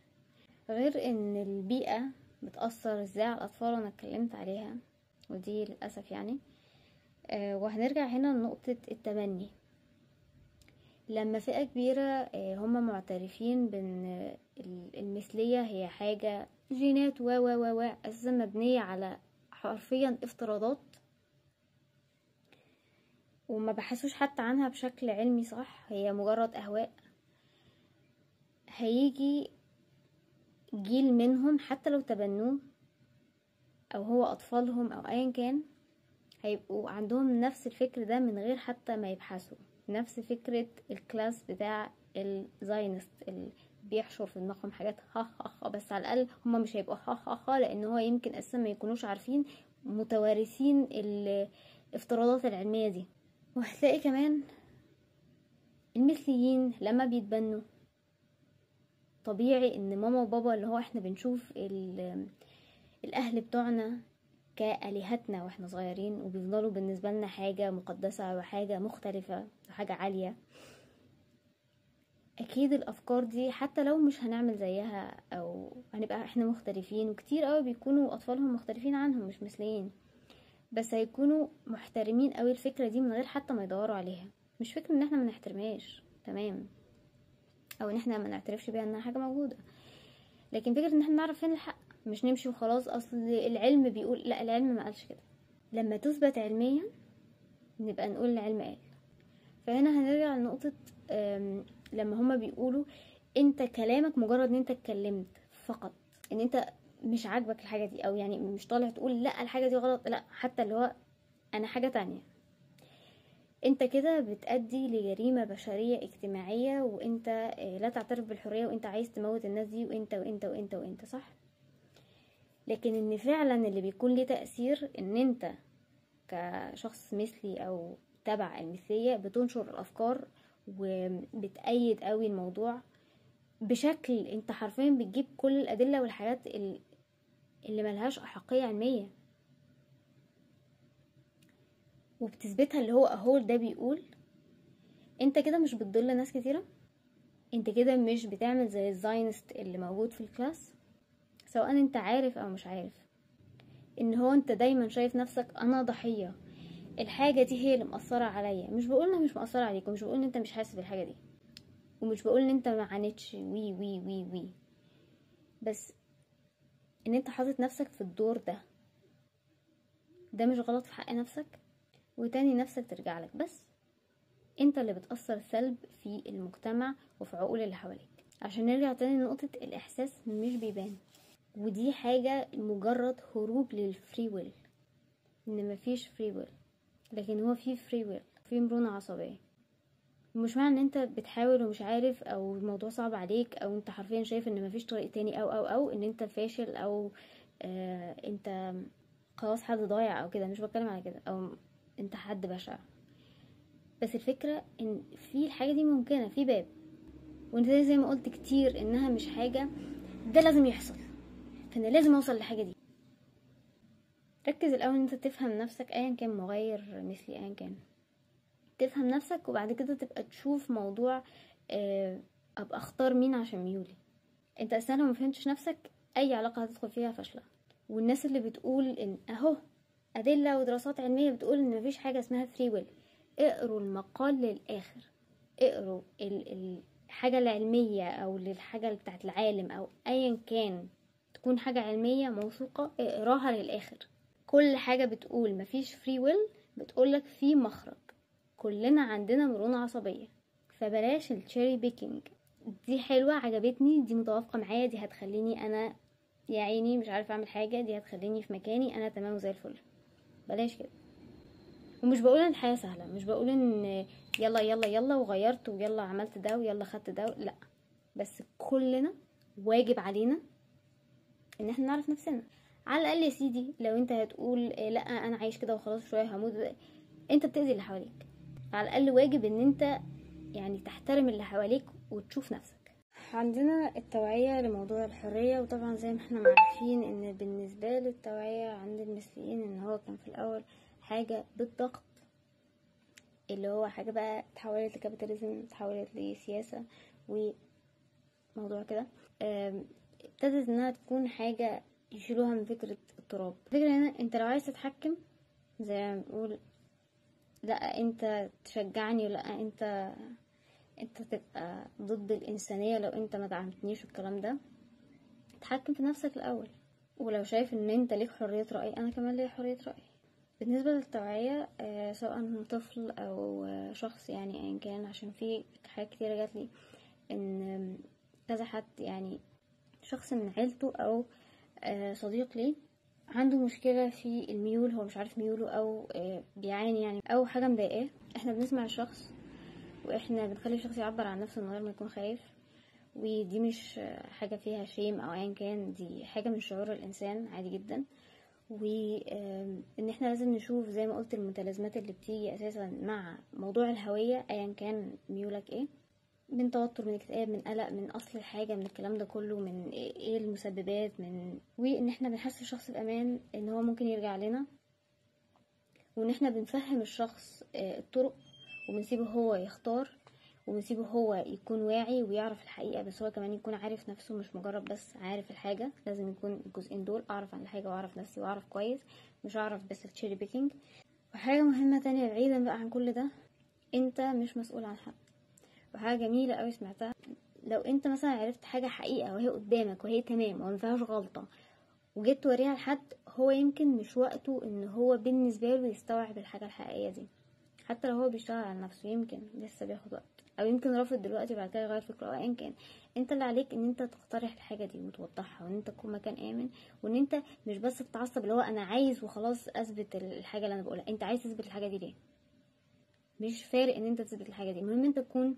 غير ان البيئة بتأثر ازاي على الاطفال، وانا اتكلمت عليها ودي للاسف يعني. وهنرجع هنا لنقطة التبني. لما فئة كبيرة هم معترفين بان المثلية هي حاجة جينات و و و و اساسا مبنية على حرفيا افتراضات، وما بحثوش حتى عنها بشكل علمي صح، هي مجرد اهواء. هيجي جيل منهم حتى لو تبنوه او هو اطفالهم او ايا كان، هيبقوا عندهم نفس الفكر ده من غير حتى ما يبحثوا. نفس فكرة ال class بتاع ال Zionist اللي بيحشر في دماغهم حاجات ها ها ها، بس على الاقل هما مش هيبقوا ها ها ها، لان هو يمكن اساسا ما يكونوش عارفين، متوارثين الافتراضات العلمية دي. وهتلاقي كمان المثليين لما بيتبنوا، طبيعي ان ماما وبابا اللي هو احنا بنشوف الاهل بتوعنا كآلهتنا واحنا صغيرين، وبيفضلوا بالنسبة لنا حاجة مقدسة وحاجة مختلفة وحاجة عالية. اكيد الافكار دي حتى لو مش هنعمل زيها او هنبقى احنا مختلفين، وكتير قوي بيكونوا اطفالهم مختلفين عنهم مش مثليين، بس هيكونوا محترمين قوي الفكرة دي من غير حتى ما يدوروا عليها. مش فكرة ان احنا ما نحترمهاش تمام، او ان احنا ما نعترفش بيها انها حاجة موجودة، لكن فكرة ان احنا نعرف فين الحق، مش نمشي وخلاص اصل العلم بيقول. لا، العلم ما قالش كده. لما تثبت علميا نبقى نقول العلم قال. فهنا هنرجع لنقطة لما هما بيقولوا انت كلامك مجرد ان انت اتكلمت فقط، ان انت مش عاجبك الحاجة دي، او يعني مش طالع تقول لا الحاجة دي غلط، لا حتى اللي هو انا حاجة تانية، انت كده بتأدي لجريمة بشرية اجتماعية، وانت لا تعترف بالحرية، وانت عايز تموت الناس دي، وانت وانت وانت وانت صح. لكن ان فعلا اللي بيكون ليه تأثير ان انت كشخص مثلي او تبع المثلية بتنشر الافكار وبتأيد قوي الموضوع بشكل انت حرفيا بتجيب كل الادلة والحاجات اللي ملهاش احقية علمية وبتثبتها، اللي هو اهو ده بيقول. انت كده مش بتضل ناس كتيرة، انت كده مش بتعمل زي ال Zionist اللي موجود في ال class، سواء انت عارف او مش عارف ان هو انت دايما شايف نفسك انا ضحية، الحاجة دي هي اللي مأثرة عليا. مش بقول انها مش مأثرة عليك، ومش بقول ان انت مش حاسس بالحاجة دي، ومش بقول ان انت ما عانيتش وي وي وي وي، بس ان انت حاطط نفسك في الدور ده، ده مش غلط في حق نفسك، وتاني نفسك ترجع لك. بس انت اللي بتأثر سلب في المجتمع وفي عقول اللي حواليك. عشان نرجع تاني لنقطة الإحساس مش بيبان، ودي حاجة مجرد هروب لل free will، ان مفيش free will، لكن هو في free will، في مرونة عصبية. مش معنى ان انت بتحاول ومش عارف، او الموضوع صعب عليك، او انت حرفيا شايف ان مفيش طريق تاني، او او او ان انت فاشل، او انت خلاص حد ضايع او كده، مش بتكلم على كده، او انت حد بشع، بس الفكرة ان في الحاجة دي ممكنة، في باب. وانت زي ما قلت كتير انها مش حاجة ده لازم يحصل، فانا لازم اوصل للحاجة دي. ركز الاول ان انت تفهم نفسك، ايا كان مغير مثلي ايا كان، تفهم نفسك وبعد كده تبقى تشوف موضوع ابقى اختار مين عشان ميولي. انت اصلا لو ما فهمتش نفسك اي علاقة هتدخل فيها فاشلة. والناس اللي بتقول ان اهو ادلة ودراسات علمية بتقول ان مفيش حاجة اسمها free will، اقروا المقال للاخر، اقروا الحاجة العلمية او للحاجة بتاعت العالم او ايا كان تكون حاجة علمية موثوقة، اقراها للاخر. كل حاجة بتقول مفيش free will بتقولك في مخرج. كلنا عندنا مرونة عصبية، فبلاش ال cherry picking. دي حلوة عجبتني، دي متوافقة معايا، دي هتخليني انا يا عيني مش عارفه اعمل حاجة، دي هتخليني في مكاني انا تمام وزي الفل. بلاش كده. ومش بقول ان الحياة سهلة، مش بقول ان يلا يلا يلا وغيرت ويلا عملت ده ويلا خدت ده، لا، بس كلنا واجب علينا ان احنا نعرف نفسنا على الاقل. يا سيدي لو انت هتقول لا انا عايش كده وخلاص شوية هموت، انت بتأذي اللي حواليك. على الاقل واجب ان انت يعني تحترم اللي حواليك وتشوف نفسك. عندنا التوعية لموضوع الحرية، وطبعا زي ما احنا عارفين ان بالنسبة للتوعية عند المثليين ان هو كان في الاول حاجة بالضغط، اللي هو حاجة بقى اتحولت لكابيتاليزم، اتحولت لسياسة وموضوع كده. ابتدت انها تكون حاجة يشيلوها من فكرة اضطراب. الفكرة هنا انت لو عايز تتحكم زي ما بنقول، لا انت تشجعني ولا انت تبقى ضد الانسانية لو انت ما دعمتنيش والكلام ده، اتحكم في نفسك الاول. ولو شايف ان انت ليك حرية رأي، انا كمان ليا حرية رأي. بالنسبة للتوعية سواء طفل او شخص يعني ايا كان، عشان في حاجات كتيرة جاتلي ان كذا حد يعني شخص من عيلته او صديق ليه عنده مشكلة في الميول، هو مش عارف ميوله او بيعاني يعني او حاجة مضايقاه. احنا بنسمع الشخص واحنا بنخلي الشخص يعبر عن نفسه من غير ما يكون خايف، ودي مش حاجة فيها شيم او ايا كان، دي حاجة من شعور الانسان عادي جدا. وان احنا لازم نشوف زي ما قلت المتلازمات اللي بتيجي اساسا مع موضوع الهوية ايا كان ميولك ايه، من توتر، من اكتئاب، من قلق، من اصل الحاجة، من الكلام ده كله، من ايه المسببات، من وان احنا بنحس الشخص بامان ان هو ممكن يرجع لنا، وان احنا بنفهم الشخص الطرق وبنسيبه هو يختار، وبنسيبه هو يكون واعي ويعرف الحقيقة، بس هو كمان يكون عارف نفسه، مش مجرد بس عارف الحاجة. لازم يكون الجزئين دول، اعرف عن الحاجة واعرف نفسي واعرف كويس، مش اعرف بس ال cherry picking. وحاجة مهمة تانية بعيدا بقى عن كل ده، انت مش مسؤول عن حد. وحاجة جميلة قوي سمعتها، لو انت مثلا عرفت حاجة حقيقة وهي قدامك وهي تمام وما فيهاش غلطة، وجيت توريها لحد، هو يمكن مش وقته ان هو بالنسبة له يستوعب الحاجة الحقيقية دي، حتى لو هو بيشتغل على نفسه يمكن لسه بياخد وقت، او يمكن رافض دلوقتي بعد كده يغير فكرة، او ايا كان. انت اللي عليك ان انت تقترح الحاجة دي وتوضحها، وان انت تكون مكان امن، وان انت مش بس تتعصب اللي هو انا عايز وخلاص اثبت الحاجة اللي انا بقولها. انت عايز تثبت الحاجة دي ليه؟ مش فارق ان انت تثبت الحاجة دي، المهم انت تكون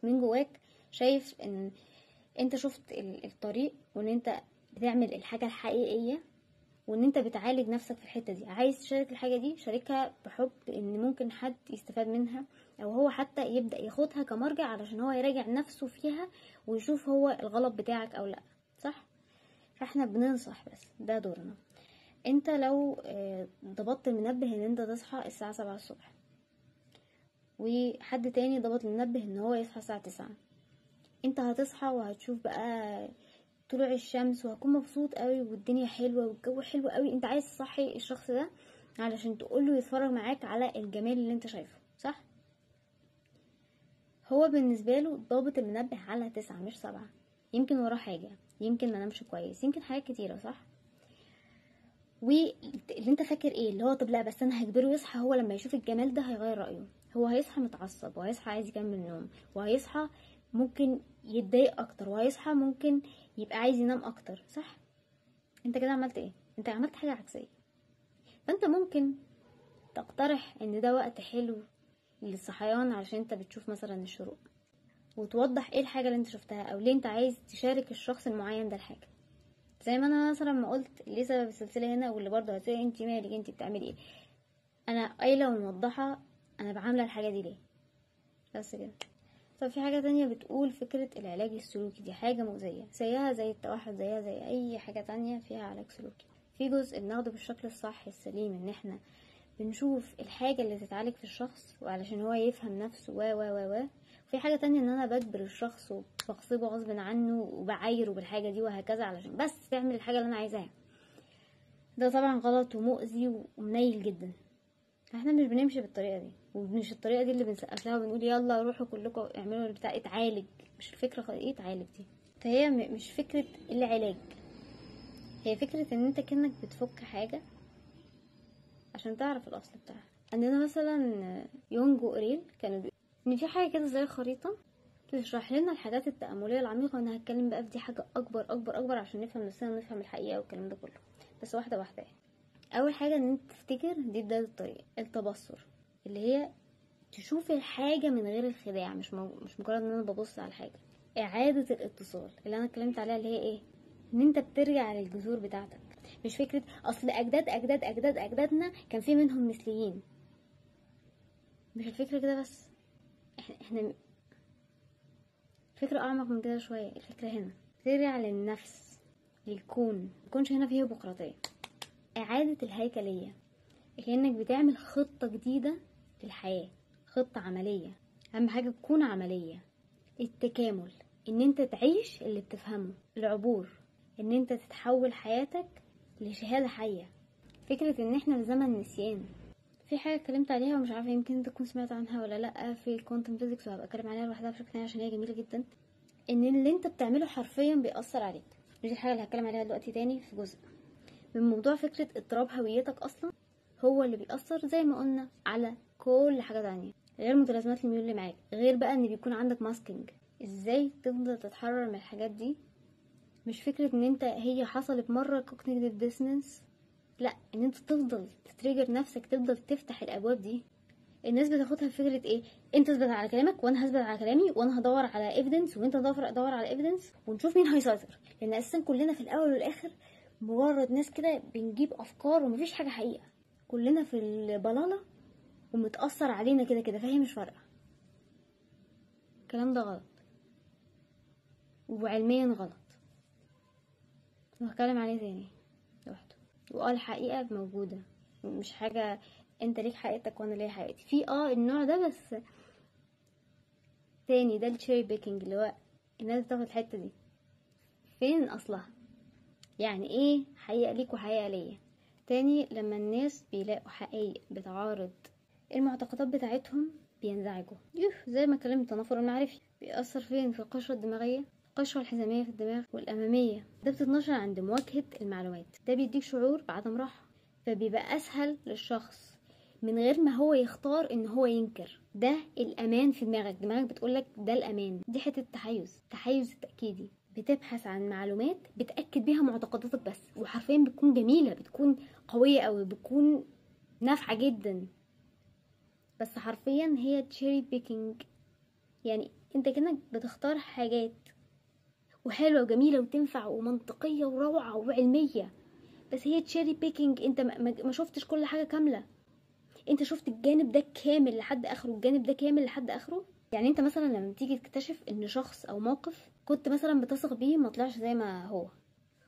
من جواك شايف ان انت شفت الطريق، وان انت بتعمل الحاجة الحقيقية، وان انت بتعالج نفسك في الحتة دي. عايز تشارك الحاجة دي، شاركها بحب ان ممكن حد يستفاد منها، او هو حتى يبدا ياخدها كمرجع علشان هو يراجع نفسه فيها ويشوف هو الغلط بتاعك او لا، صح؟ فاحنا بننصح بس، ده دورنا. انت لو ضبطت المنبه ان انت تصحى الساعة 7 الصبح، وحد تاني ضبط المنبه ان هو يصحى الساعة 9، انت هتصحى وهتشوف بقى طلوع الشمس وهكون مبسوط قوي والدنيا حلوة والجو حلو قوي. انت عايز تصحي الشخص ده علشان تقوله يتفرج معاك على الجمال اللي انت شايفه، صح؟ هو بالنسبة له ضابط المنبه على 9 مش 7، يمكن وراه حاجة، يمكن ما نامش كويس، يمكن حاجات كتيرة، صح؟ واللي انت فاكر ايه اللي هو طب لا بس انا هجبره يصحى، هو لما يشوف الجمال ده هيغير رايه، هو هيصحى متعصب، وهيصحى عايز يكمل نوم، وهيصحى ممكن يتضايق اكتر، وهيصحى ممكن يبقى عايز ينام اكتر، صح؟ انت كده عملت ايه؟ انت عملت حاجة عكسية. فانت ممكن تقترح ان ده وقت حلو للصحيان علشان انت بتشوف مثلا الشروق، وتوضح ايه الحاجة اللي انت شفتها، او ليه انت عايز تشارك الشخص المعين ده الحاجة. زي ما انا مثلا ما قلت ليه سبب السلسلة هنا، واللي برضه هتقولي انت مالك، انت بتعملي ايه، انا قايله وموضحه انا بعمل الحاجة دي ليه، بس كده. طب في حاجة تانية بتقول فكرة العلاج السلوكي دي حاجة مؤذية، زيها زي التوحد، زيها زي اي حاجة تانية فيها علاج سلوكي. في جزء بناخده بالشكل الصح السليم، ان احنا بنشوف الحاجة اللي تتعالج في الشخص وعلشان هو يفهم نفسه و و و و. في حاجة تانية ان انا بجبر الشخص وبغصبه غصب عنه وبعايره بالحاجة دي وهكذا علشان بس تعمل الحاجة اللي انا عايزاها. ده طبعا غلط ومؤذي ومنيل جدا. احنا مش بنمشي بالطريقة دي، ومش الطريقة دي اللي بنسقف لها وبنقول يلا روحوا كلكم اعملوا البتاع اتعالج. مش الفكرة ايه اتعالج دي، فهي مش فكرة العلاج، هي فكرة ان انت كأنك بتفك حاجة عشان تعرف الاصل بتاعها. عندنا مثلا يونج وأوريل كانوا بيقولوا ان في حاجة كده زي خريطة تشرح لنا الحاجات التأملية العميقة، وانا هتكلم بقى في دي حاجة اكبر اكبر اكبر عشان نفهم نفسنا ونفهم الحقيقة والكلام ده كله، بس واحدة واحدة يعني. اول حاجة ان انت تفتكر دي بداية الطريق، التبصر اللي هي تشوف الحاجة من غير الخداع، مش مجرد ان انا ببص على الحاجة. اعادة الاتصال اللي انا اتكلمت عليها اللي هي ايه، ان انت بترجع للجذور بتاعتك، مش فكرة اصل اجداد اجداد اجداد اجدادنا كان في منهم مثليين، مش الفكرة كده بس. احنا الفكرة اعمق من كده شوية. الفكرة هنا ترجع للنفس، للكون، ميكونش هنا فيه بقراطية. اعادة الهيكلية كأنك بتعمل خطة جديدة للحياة، خطة عملية، اهم حاجة تكون عملية. التكامل ان انت تعيش اللي بتفهمه. العبور ان انت تتحول حياتك لشهادة حية. فكرة ان احنا في زمن نسيان. في حاجة اتكلمت عليها ومش عارفة يمكن انت تكون سمعت عنها ولا لأ في ال quantum physics، وهبقى اتكلم عليها لوحدها بشكل تاني عشان هي جميلة جدا. ان اللي انت بتعمله حرفيا بيأثر عليك، دي الحاجة اللي هتكلم عليها دلوقتي تاني في جزء من موضوع فكرة اضطراب هويتك اصلا هو اللي بيأثر زي ما قلنا على كل حاجة تانية غير متلازمات الميول اللي معاك، غير بقى ان بيكون عندك masking. ازاي تفضل تتحرر من الحاجات دي؟ مش فكرة ان انت هي حصلت مرة cognitive dissonance، لا، ان انت تفضل ت trigger نفسك، تفضل تفتح الابواب دي. الناس بتاخدها بفكرة ايه، انت تثبت على كلامك وانا هثبت على كلامي، وانا هدور على evidence وانت تدور على evidence، ونشوف مين هيسيطر. لان اساسا كلنا في الاول والاخر مجرد ناس كده بنجيب افكار ومفيش حاجة حقيقة، كلنا في البلاله ومتاثر علينا كده كده، فهي مش فارقه. الكلام ده غلط وعلميا غلط، وهتكلم عليه تاني لوحده. واه الحقيقة موجودة، مش حاجة انت ليك حقيقتك وانا ليا حقيقتي في النوع ده، بس تاني ده ال cherry picking اللي هو الناس بتاخد الحتة دي فين اصلها، يعني ايه حقيقة ليك وحقيقة ليا. تاني لما الناس بيلاقوا حقائق بتعارض المعتقدات بتاعتهم بينزعجوا، زي ما اتكلمت التنافر المعرفي بيأثر فين، في القشرة الدماغية، القشرة الحزاميه في الدماغ والاماميه. ده بتتنشر عند مواجهة المعلومات، ده بيديك شعور بعدم راحة، فبيبقى اسهل للشخص من غير ما هو يختار ان هو ينكر. ده الامان في دماغك، دماغك بتقولك ده الامان. دي حتة التحيز، التحيز التاكيدي، بتبحث عن معلومات بتاكد بيها معتقداتك بس، وحرفيا بتكون جميلة، بتكون قوية قوي، بتكون نافعة جدا، بس حرفيا هي cherry picking. يعني انت كانك بتختار حاجات وحلوه وجميلة وتنفع ومنطقيه وروعه وعلميه، بس هي cherry picking. انت ما شفتش كل حاجة كاملة، انت شفت الجانب ده كامل لحد اخره، الجانب ده كامل لحد اخره. يعني انت مثلا لما تيجي تكتشف ان شخص او موقف كنت مثلا بتثق بيه ما طلعش زي ما هو،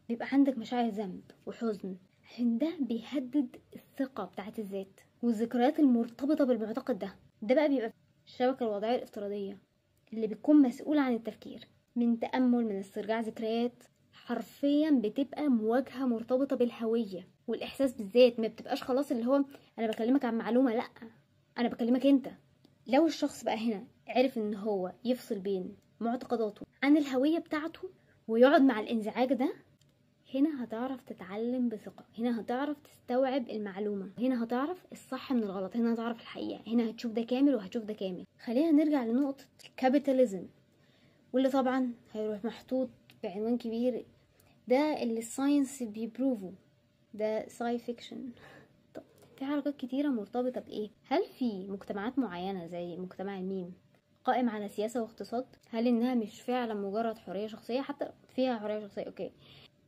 بيبقى عندك مشاعر ذنب وحزن، عشان ده بيهدد الثقة بتاعت الذات والذكريات المرتبطة بالمعتقد ده. ده بقى بيبقى الشبكة الوضعية الافتراضية اللي بتكون مسؤولة عن التفكير، من تامل، من استرجاع ذكريات. حرفيا بتبقى مواجهة مرتبطة بالهوية والاحساس بالذات، ما بتبقاش خلاص اللي هو انا بكلمك عن معلومة، لا انا بكلمك انت. لو الشخص بقى هنا عرف ان هو يفصل بين معتقداته عن الهوية بتاعته ويقعد مع الانزعاج ده، هنا هتعرف تتعلم بثقة، هنا هتعرف تستوعب المعلومة، هنا هتعرف الصح من الغلط، هنا هتعرف الحقيقة، هنا هتشوف ده كامل وهتشوف ده كامل. خلينا نرجع لنقطة ال capitalism، واللي طبعا هيروح محطوط بعنوان كبير، ده اللي ال science بي prove ه، ده sci-fiction. طب في حركات كتيرة مرتبطة بإيه؟ هل في مجتمعات معينة زي مجتمع الميم قائم على سياسة واقتصاد؟ هل إنها مش فعلا مجرد حرية شخصية؟ حتى فيها حرية شخصية okay،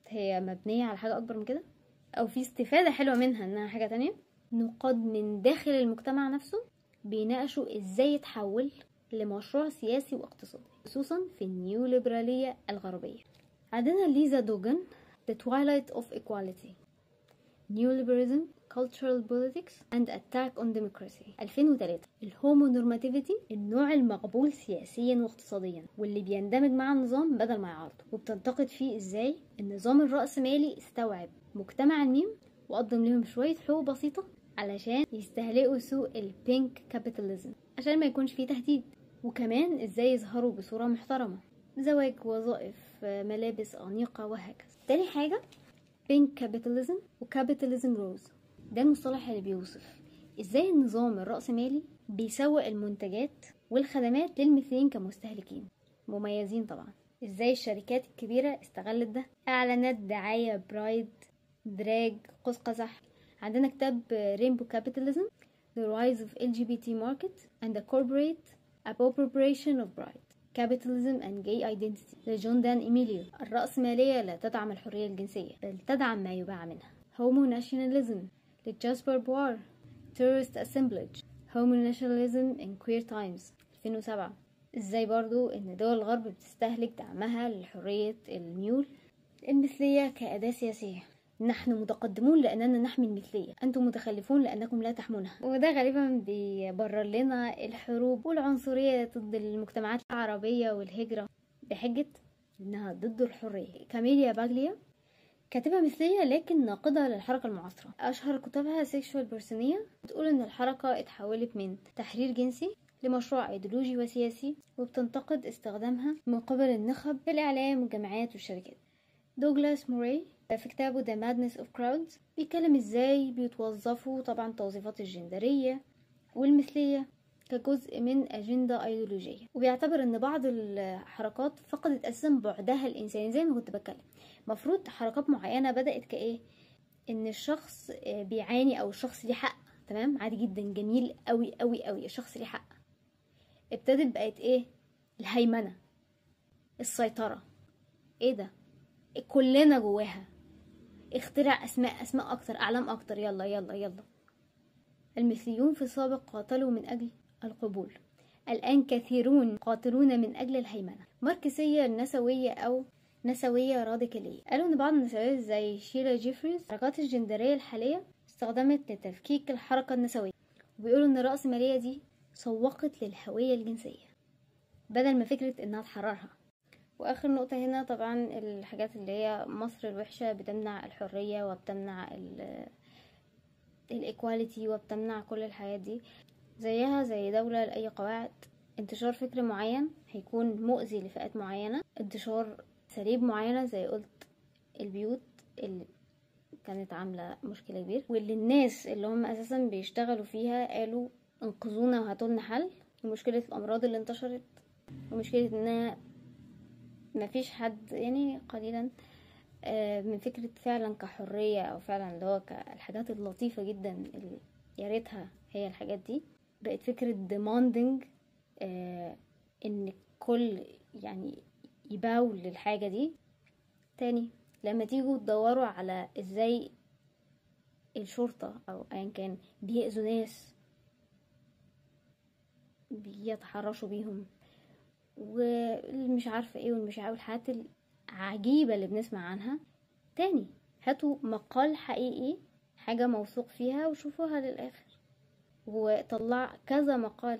هي مبنية على حاجة أكبر من كده، أو في استفادة حلوة منها إنها حاجة تانية. نقاد من داخل المجتمع نفسه بيناقشوا إزاي يتحول لمشروع سياسي واقتصادي، خصوصا في النيوليبرالية الغربية. عندنا ليزا دوغان The Twilight of Equality Neoliberalism Cultural Politics and Attack on Democracy 2003. ال homonormativity النوع المقبول سياسيا واقتصاديا واللي بيندمج مع النظام بدل ما يعارضه، وبتنتقد فيه ازاي النظام الرأسمالي استوعب مجتمع الميم وقدم لهم شوية حقوق بسيطة علشان يستهلكوا سوق ال pink capitalism عشان ما يكونش فيه تهديد، وكمان ازاي يظهروا بصورة محترمة، زواج، وظائف، ملابس أنيقة وهكذا. تاني حاجة pink capitalism و capitalism rose، ده المصطلح اللي بيوصف ازاي النظام الرأسمالي بيسوق المنتجات والخدمات للمثليين كمستهلكين مميزين. طبعا ازاي الشركات الكبيرة استغلت ده، اعلانات، دعاية، pride، drag، قوس قزح. عندنا كتاب Rainbow Capitalism The Rise of LGBT Market and the Corporate Appropriation of Pride Capitalism and Gay Identity لجون دان إيميليو. الرأسمالية لا تدعم الحرية الجنسية بل تدعم ما يباع منها. Homo Nationalism لجاسبر بوار Tourist Assemblage Homo Nationalism in Queer Times 2007. ازاي برضو ان دول الغرب بتستهلك دعمها لحرية الميول المثلية كأداة سياسية. نحن متقدمون لأننا نحمي المثلية، أنتم متخلفون لأنكم لا تحمونها. وده غالبا بيبرر لنا الحروب والعنصرية ضد المجتمعات العربية والهجرة بحجة إنها ضد الحرية. كاميليا باغليا كاتبة مثلية لكن ناقدة للحركة المعاصرة، أشهر كتبها Sexual Partheneia، بتقول إن الحركة اتحولت من تحرير جنسي لمشروع أيديولوجي وسياسي، وبتنتقد استخدامها من قبل النخب في الإعلام والجامعات والشركات. دوغلاس موراي في كتابه The Madness of Crowds بيتكلم ازاي بيتوظفوا طبعا توظيفات الجندرية والمثلية كجزء من أجندة أيديولوجية، وبيعتبر ان بعض الحركات فقدت اساسا بعدها الانساني. زي ما كنت بتكلم، مفروض حركات معينة بدأت كايه، ان الشخص بيعاني او الشخص ليه حق، تمام، عادي جدا، جميل قوي قوي قوي، الشخص ليه حق. ابتدت بقت ايه، الهيمنة، السيطرة، ايه ده، كلنا جواها، اخترع اسماء، اسماء اكتر، اعلام اكتر، يلا يلا يلا. المثليون في السابق قاتلوا من اجل القبول، الان كثيرون قاتلون من اجل الهيمنة. ماركسيه النسوية او نسويه راديكالية، قالوا ان بعض النسويات زي شيلا جيفريز الحركات الجندريه الحالية استخدمت لتفكيك الحركة النسوية، وبيقولوا ان الرأسمالية دي سوقت للهوية الجنسية بدل ما فكرة انها تحررها. واخر نقطة هنا طبعا الحاجات اللي هي مصر الوحشة بتمنع الحرية وبتمنع ال equality وبتمنع كل الحاجات دي، زيها زي دولة لأي قواعد. انتشار فكر معين هيكون مؤذي لفئات معينة، انتشار أساليب معينة زي قلت البيوت اللي كانت عاملة مشكلة كبيرة واللي الناس اللي هم اساسا بيشتغلوا فيها قالوا انقذونا وهاتولنا حل، ومشكلة الامراض اللي انتشرت، ومشكلة انها مفيش حد يعني قليلا من فكرة فعلا كحرية او فعلا اللي هو الحاجات اللطيفة جدا اللي يا ريتها هي الحاجات دي، بقت فكرة demanding ان الكل يعني يباول للحاجة دي. تاني لما تيجوا تدوروا على ازاي الشرطة او ايا كان بيأذوا ناس، بيتحرشوا بيهم والمش عارفة ايه والمش عارفة الحاجات العجيبة اللي بنسمع عنها، تاني هاتوا مقال حقيقي، حاجة موثوق فيها وشوفوها للآخر، وطلع كذا مقال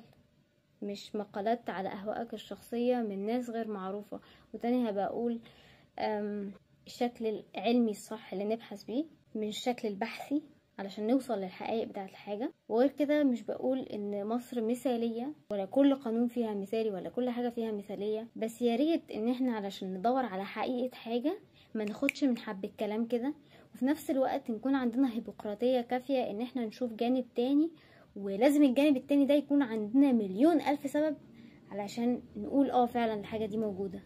مش مقالات على أهوائك الشخصية من ناس غير معروفة. وتاني هبقى أقول الشكل العلمي الصح اللي نبحث بيه من الشكل البحثي علشان نوصل للحقائق بتاعت الحاجة. وغير كده مش بقول ان مصر مثالية ولا كل قانون فيها مثالي ولا كل حاجة فيها مثالية، بس يا ريت ان احنا علشان ندور على حقيقة حاجة ما ناخدش من حب الكلام كده، وفي نفس الوقت نكون عندنا هيبوقراطية كافية ان احنا نشوف جانب تاني، ولازم الجانب التاني ده يكون عندنا مليون الف سبب علشان نقول فعلا الحاجة دي موجودة.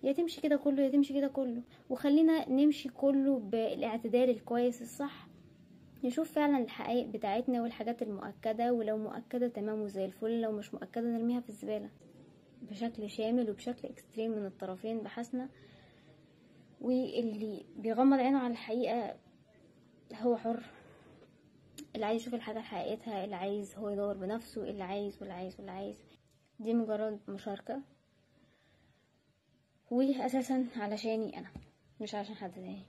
يا تمشي كده كله يا تمشي كده كله، وخلينا نمشي كله بالاعتدال الكويس الصح، نشوف فعلا الحقائق بتاعتنا والحاجات المؤكدة، ولو مؤكدة تمام وزي الفل، لو مش مؤكدة نرميها في الزبالة بشكل شامل وبشكل extreme من الطرفين بحثنا. واللي بيغمض عينه على الحقيقة هو حر، اللي عايز يشوف الحاجة حقيقتها، اللي عايز هو يدور بنفسه، اللي عايز واللي عايز واللي عايز. دي مجرد مشاركة، واساسا علشاني انا مش عشان حد تاني.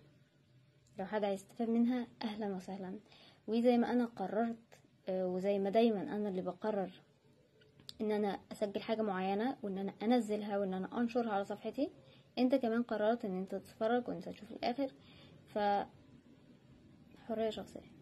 لو حد عايز يستفاد منها اهلا وسهلا. وزي ما انا قررت، وزي ما دايما انا اللي بقرر ان انا اسجل حاجة معينة وان انا انزلها وان انا انشرها على صفحتي، انت كمان قررت ان انت تتفرج وان انت تشوف الاخر، ف حرية شخصية.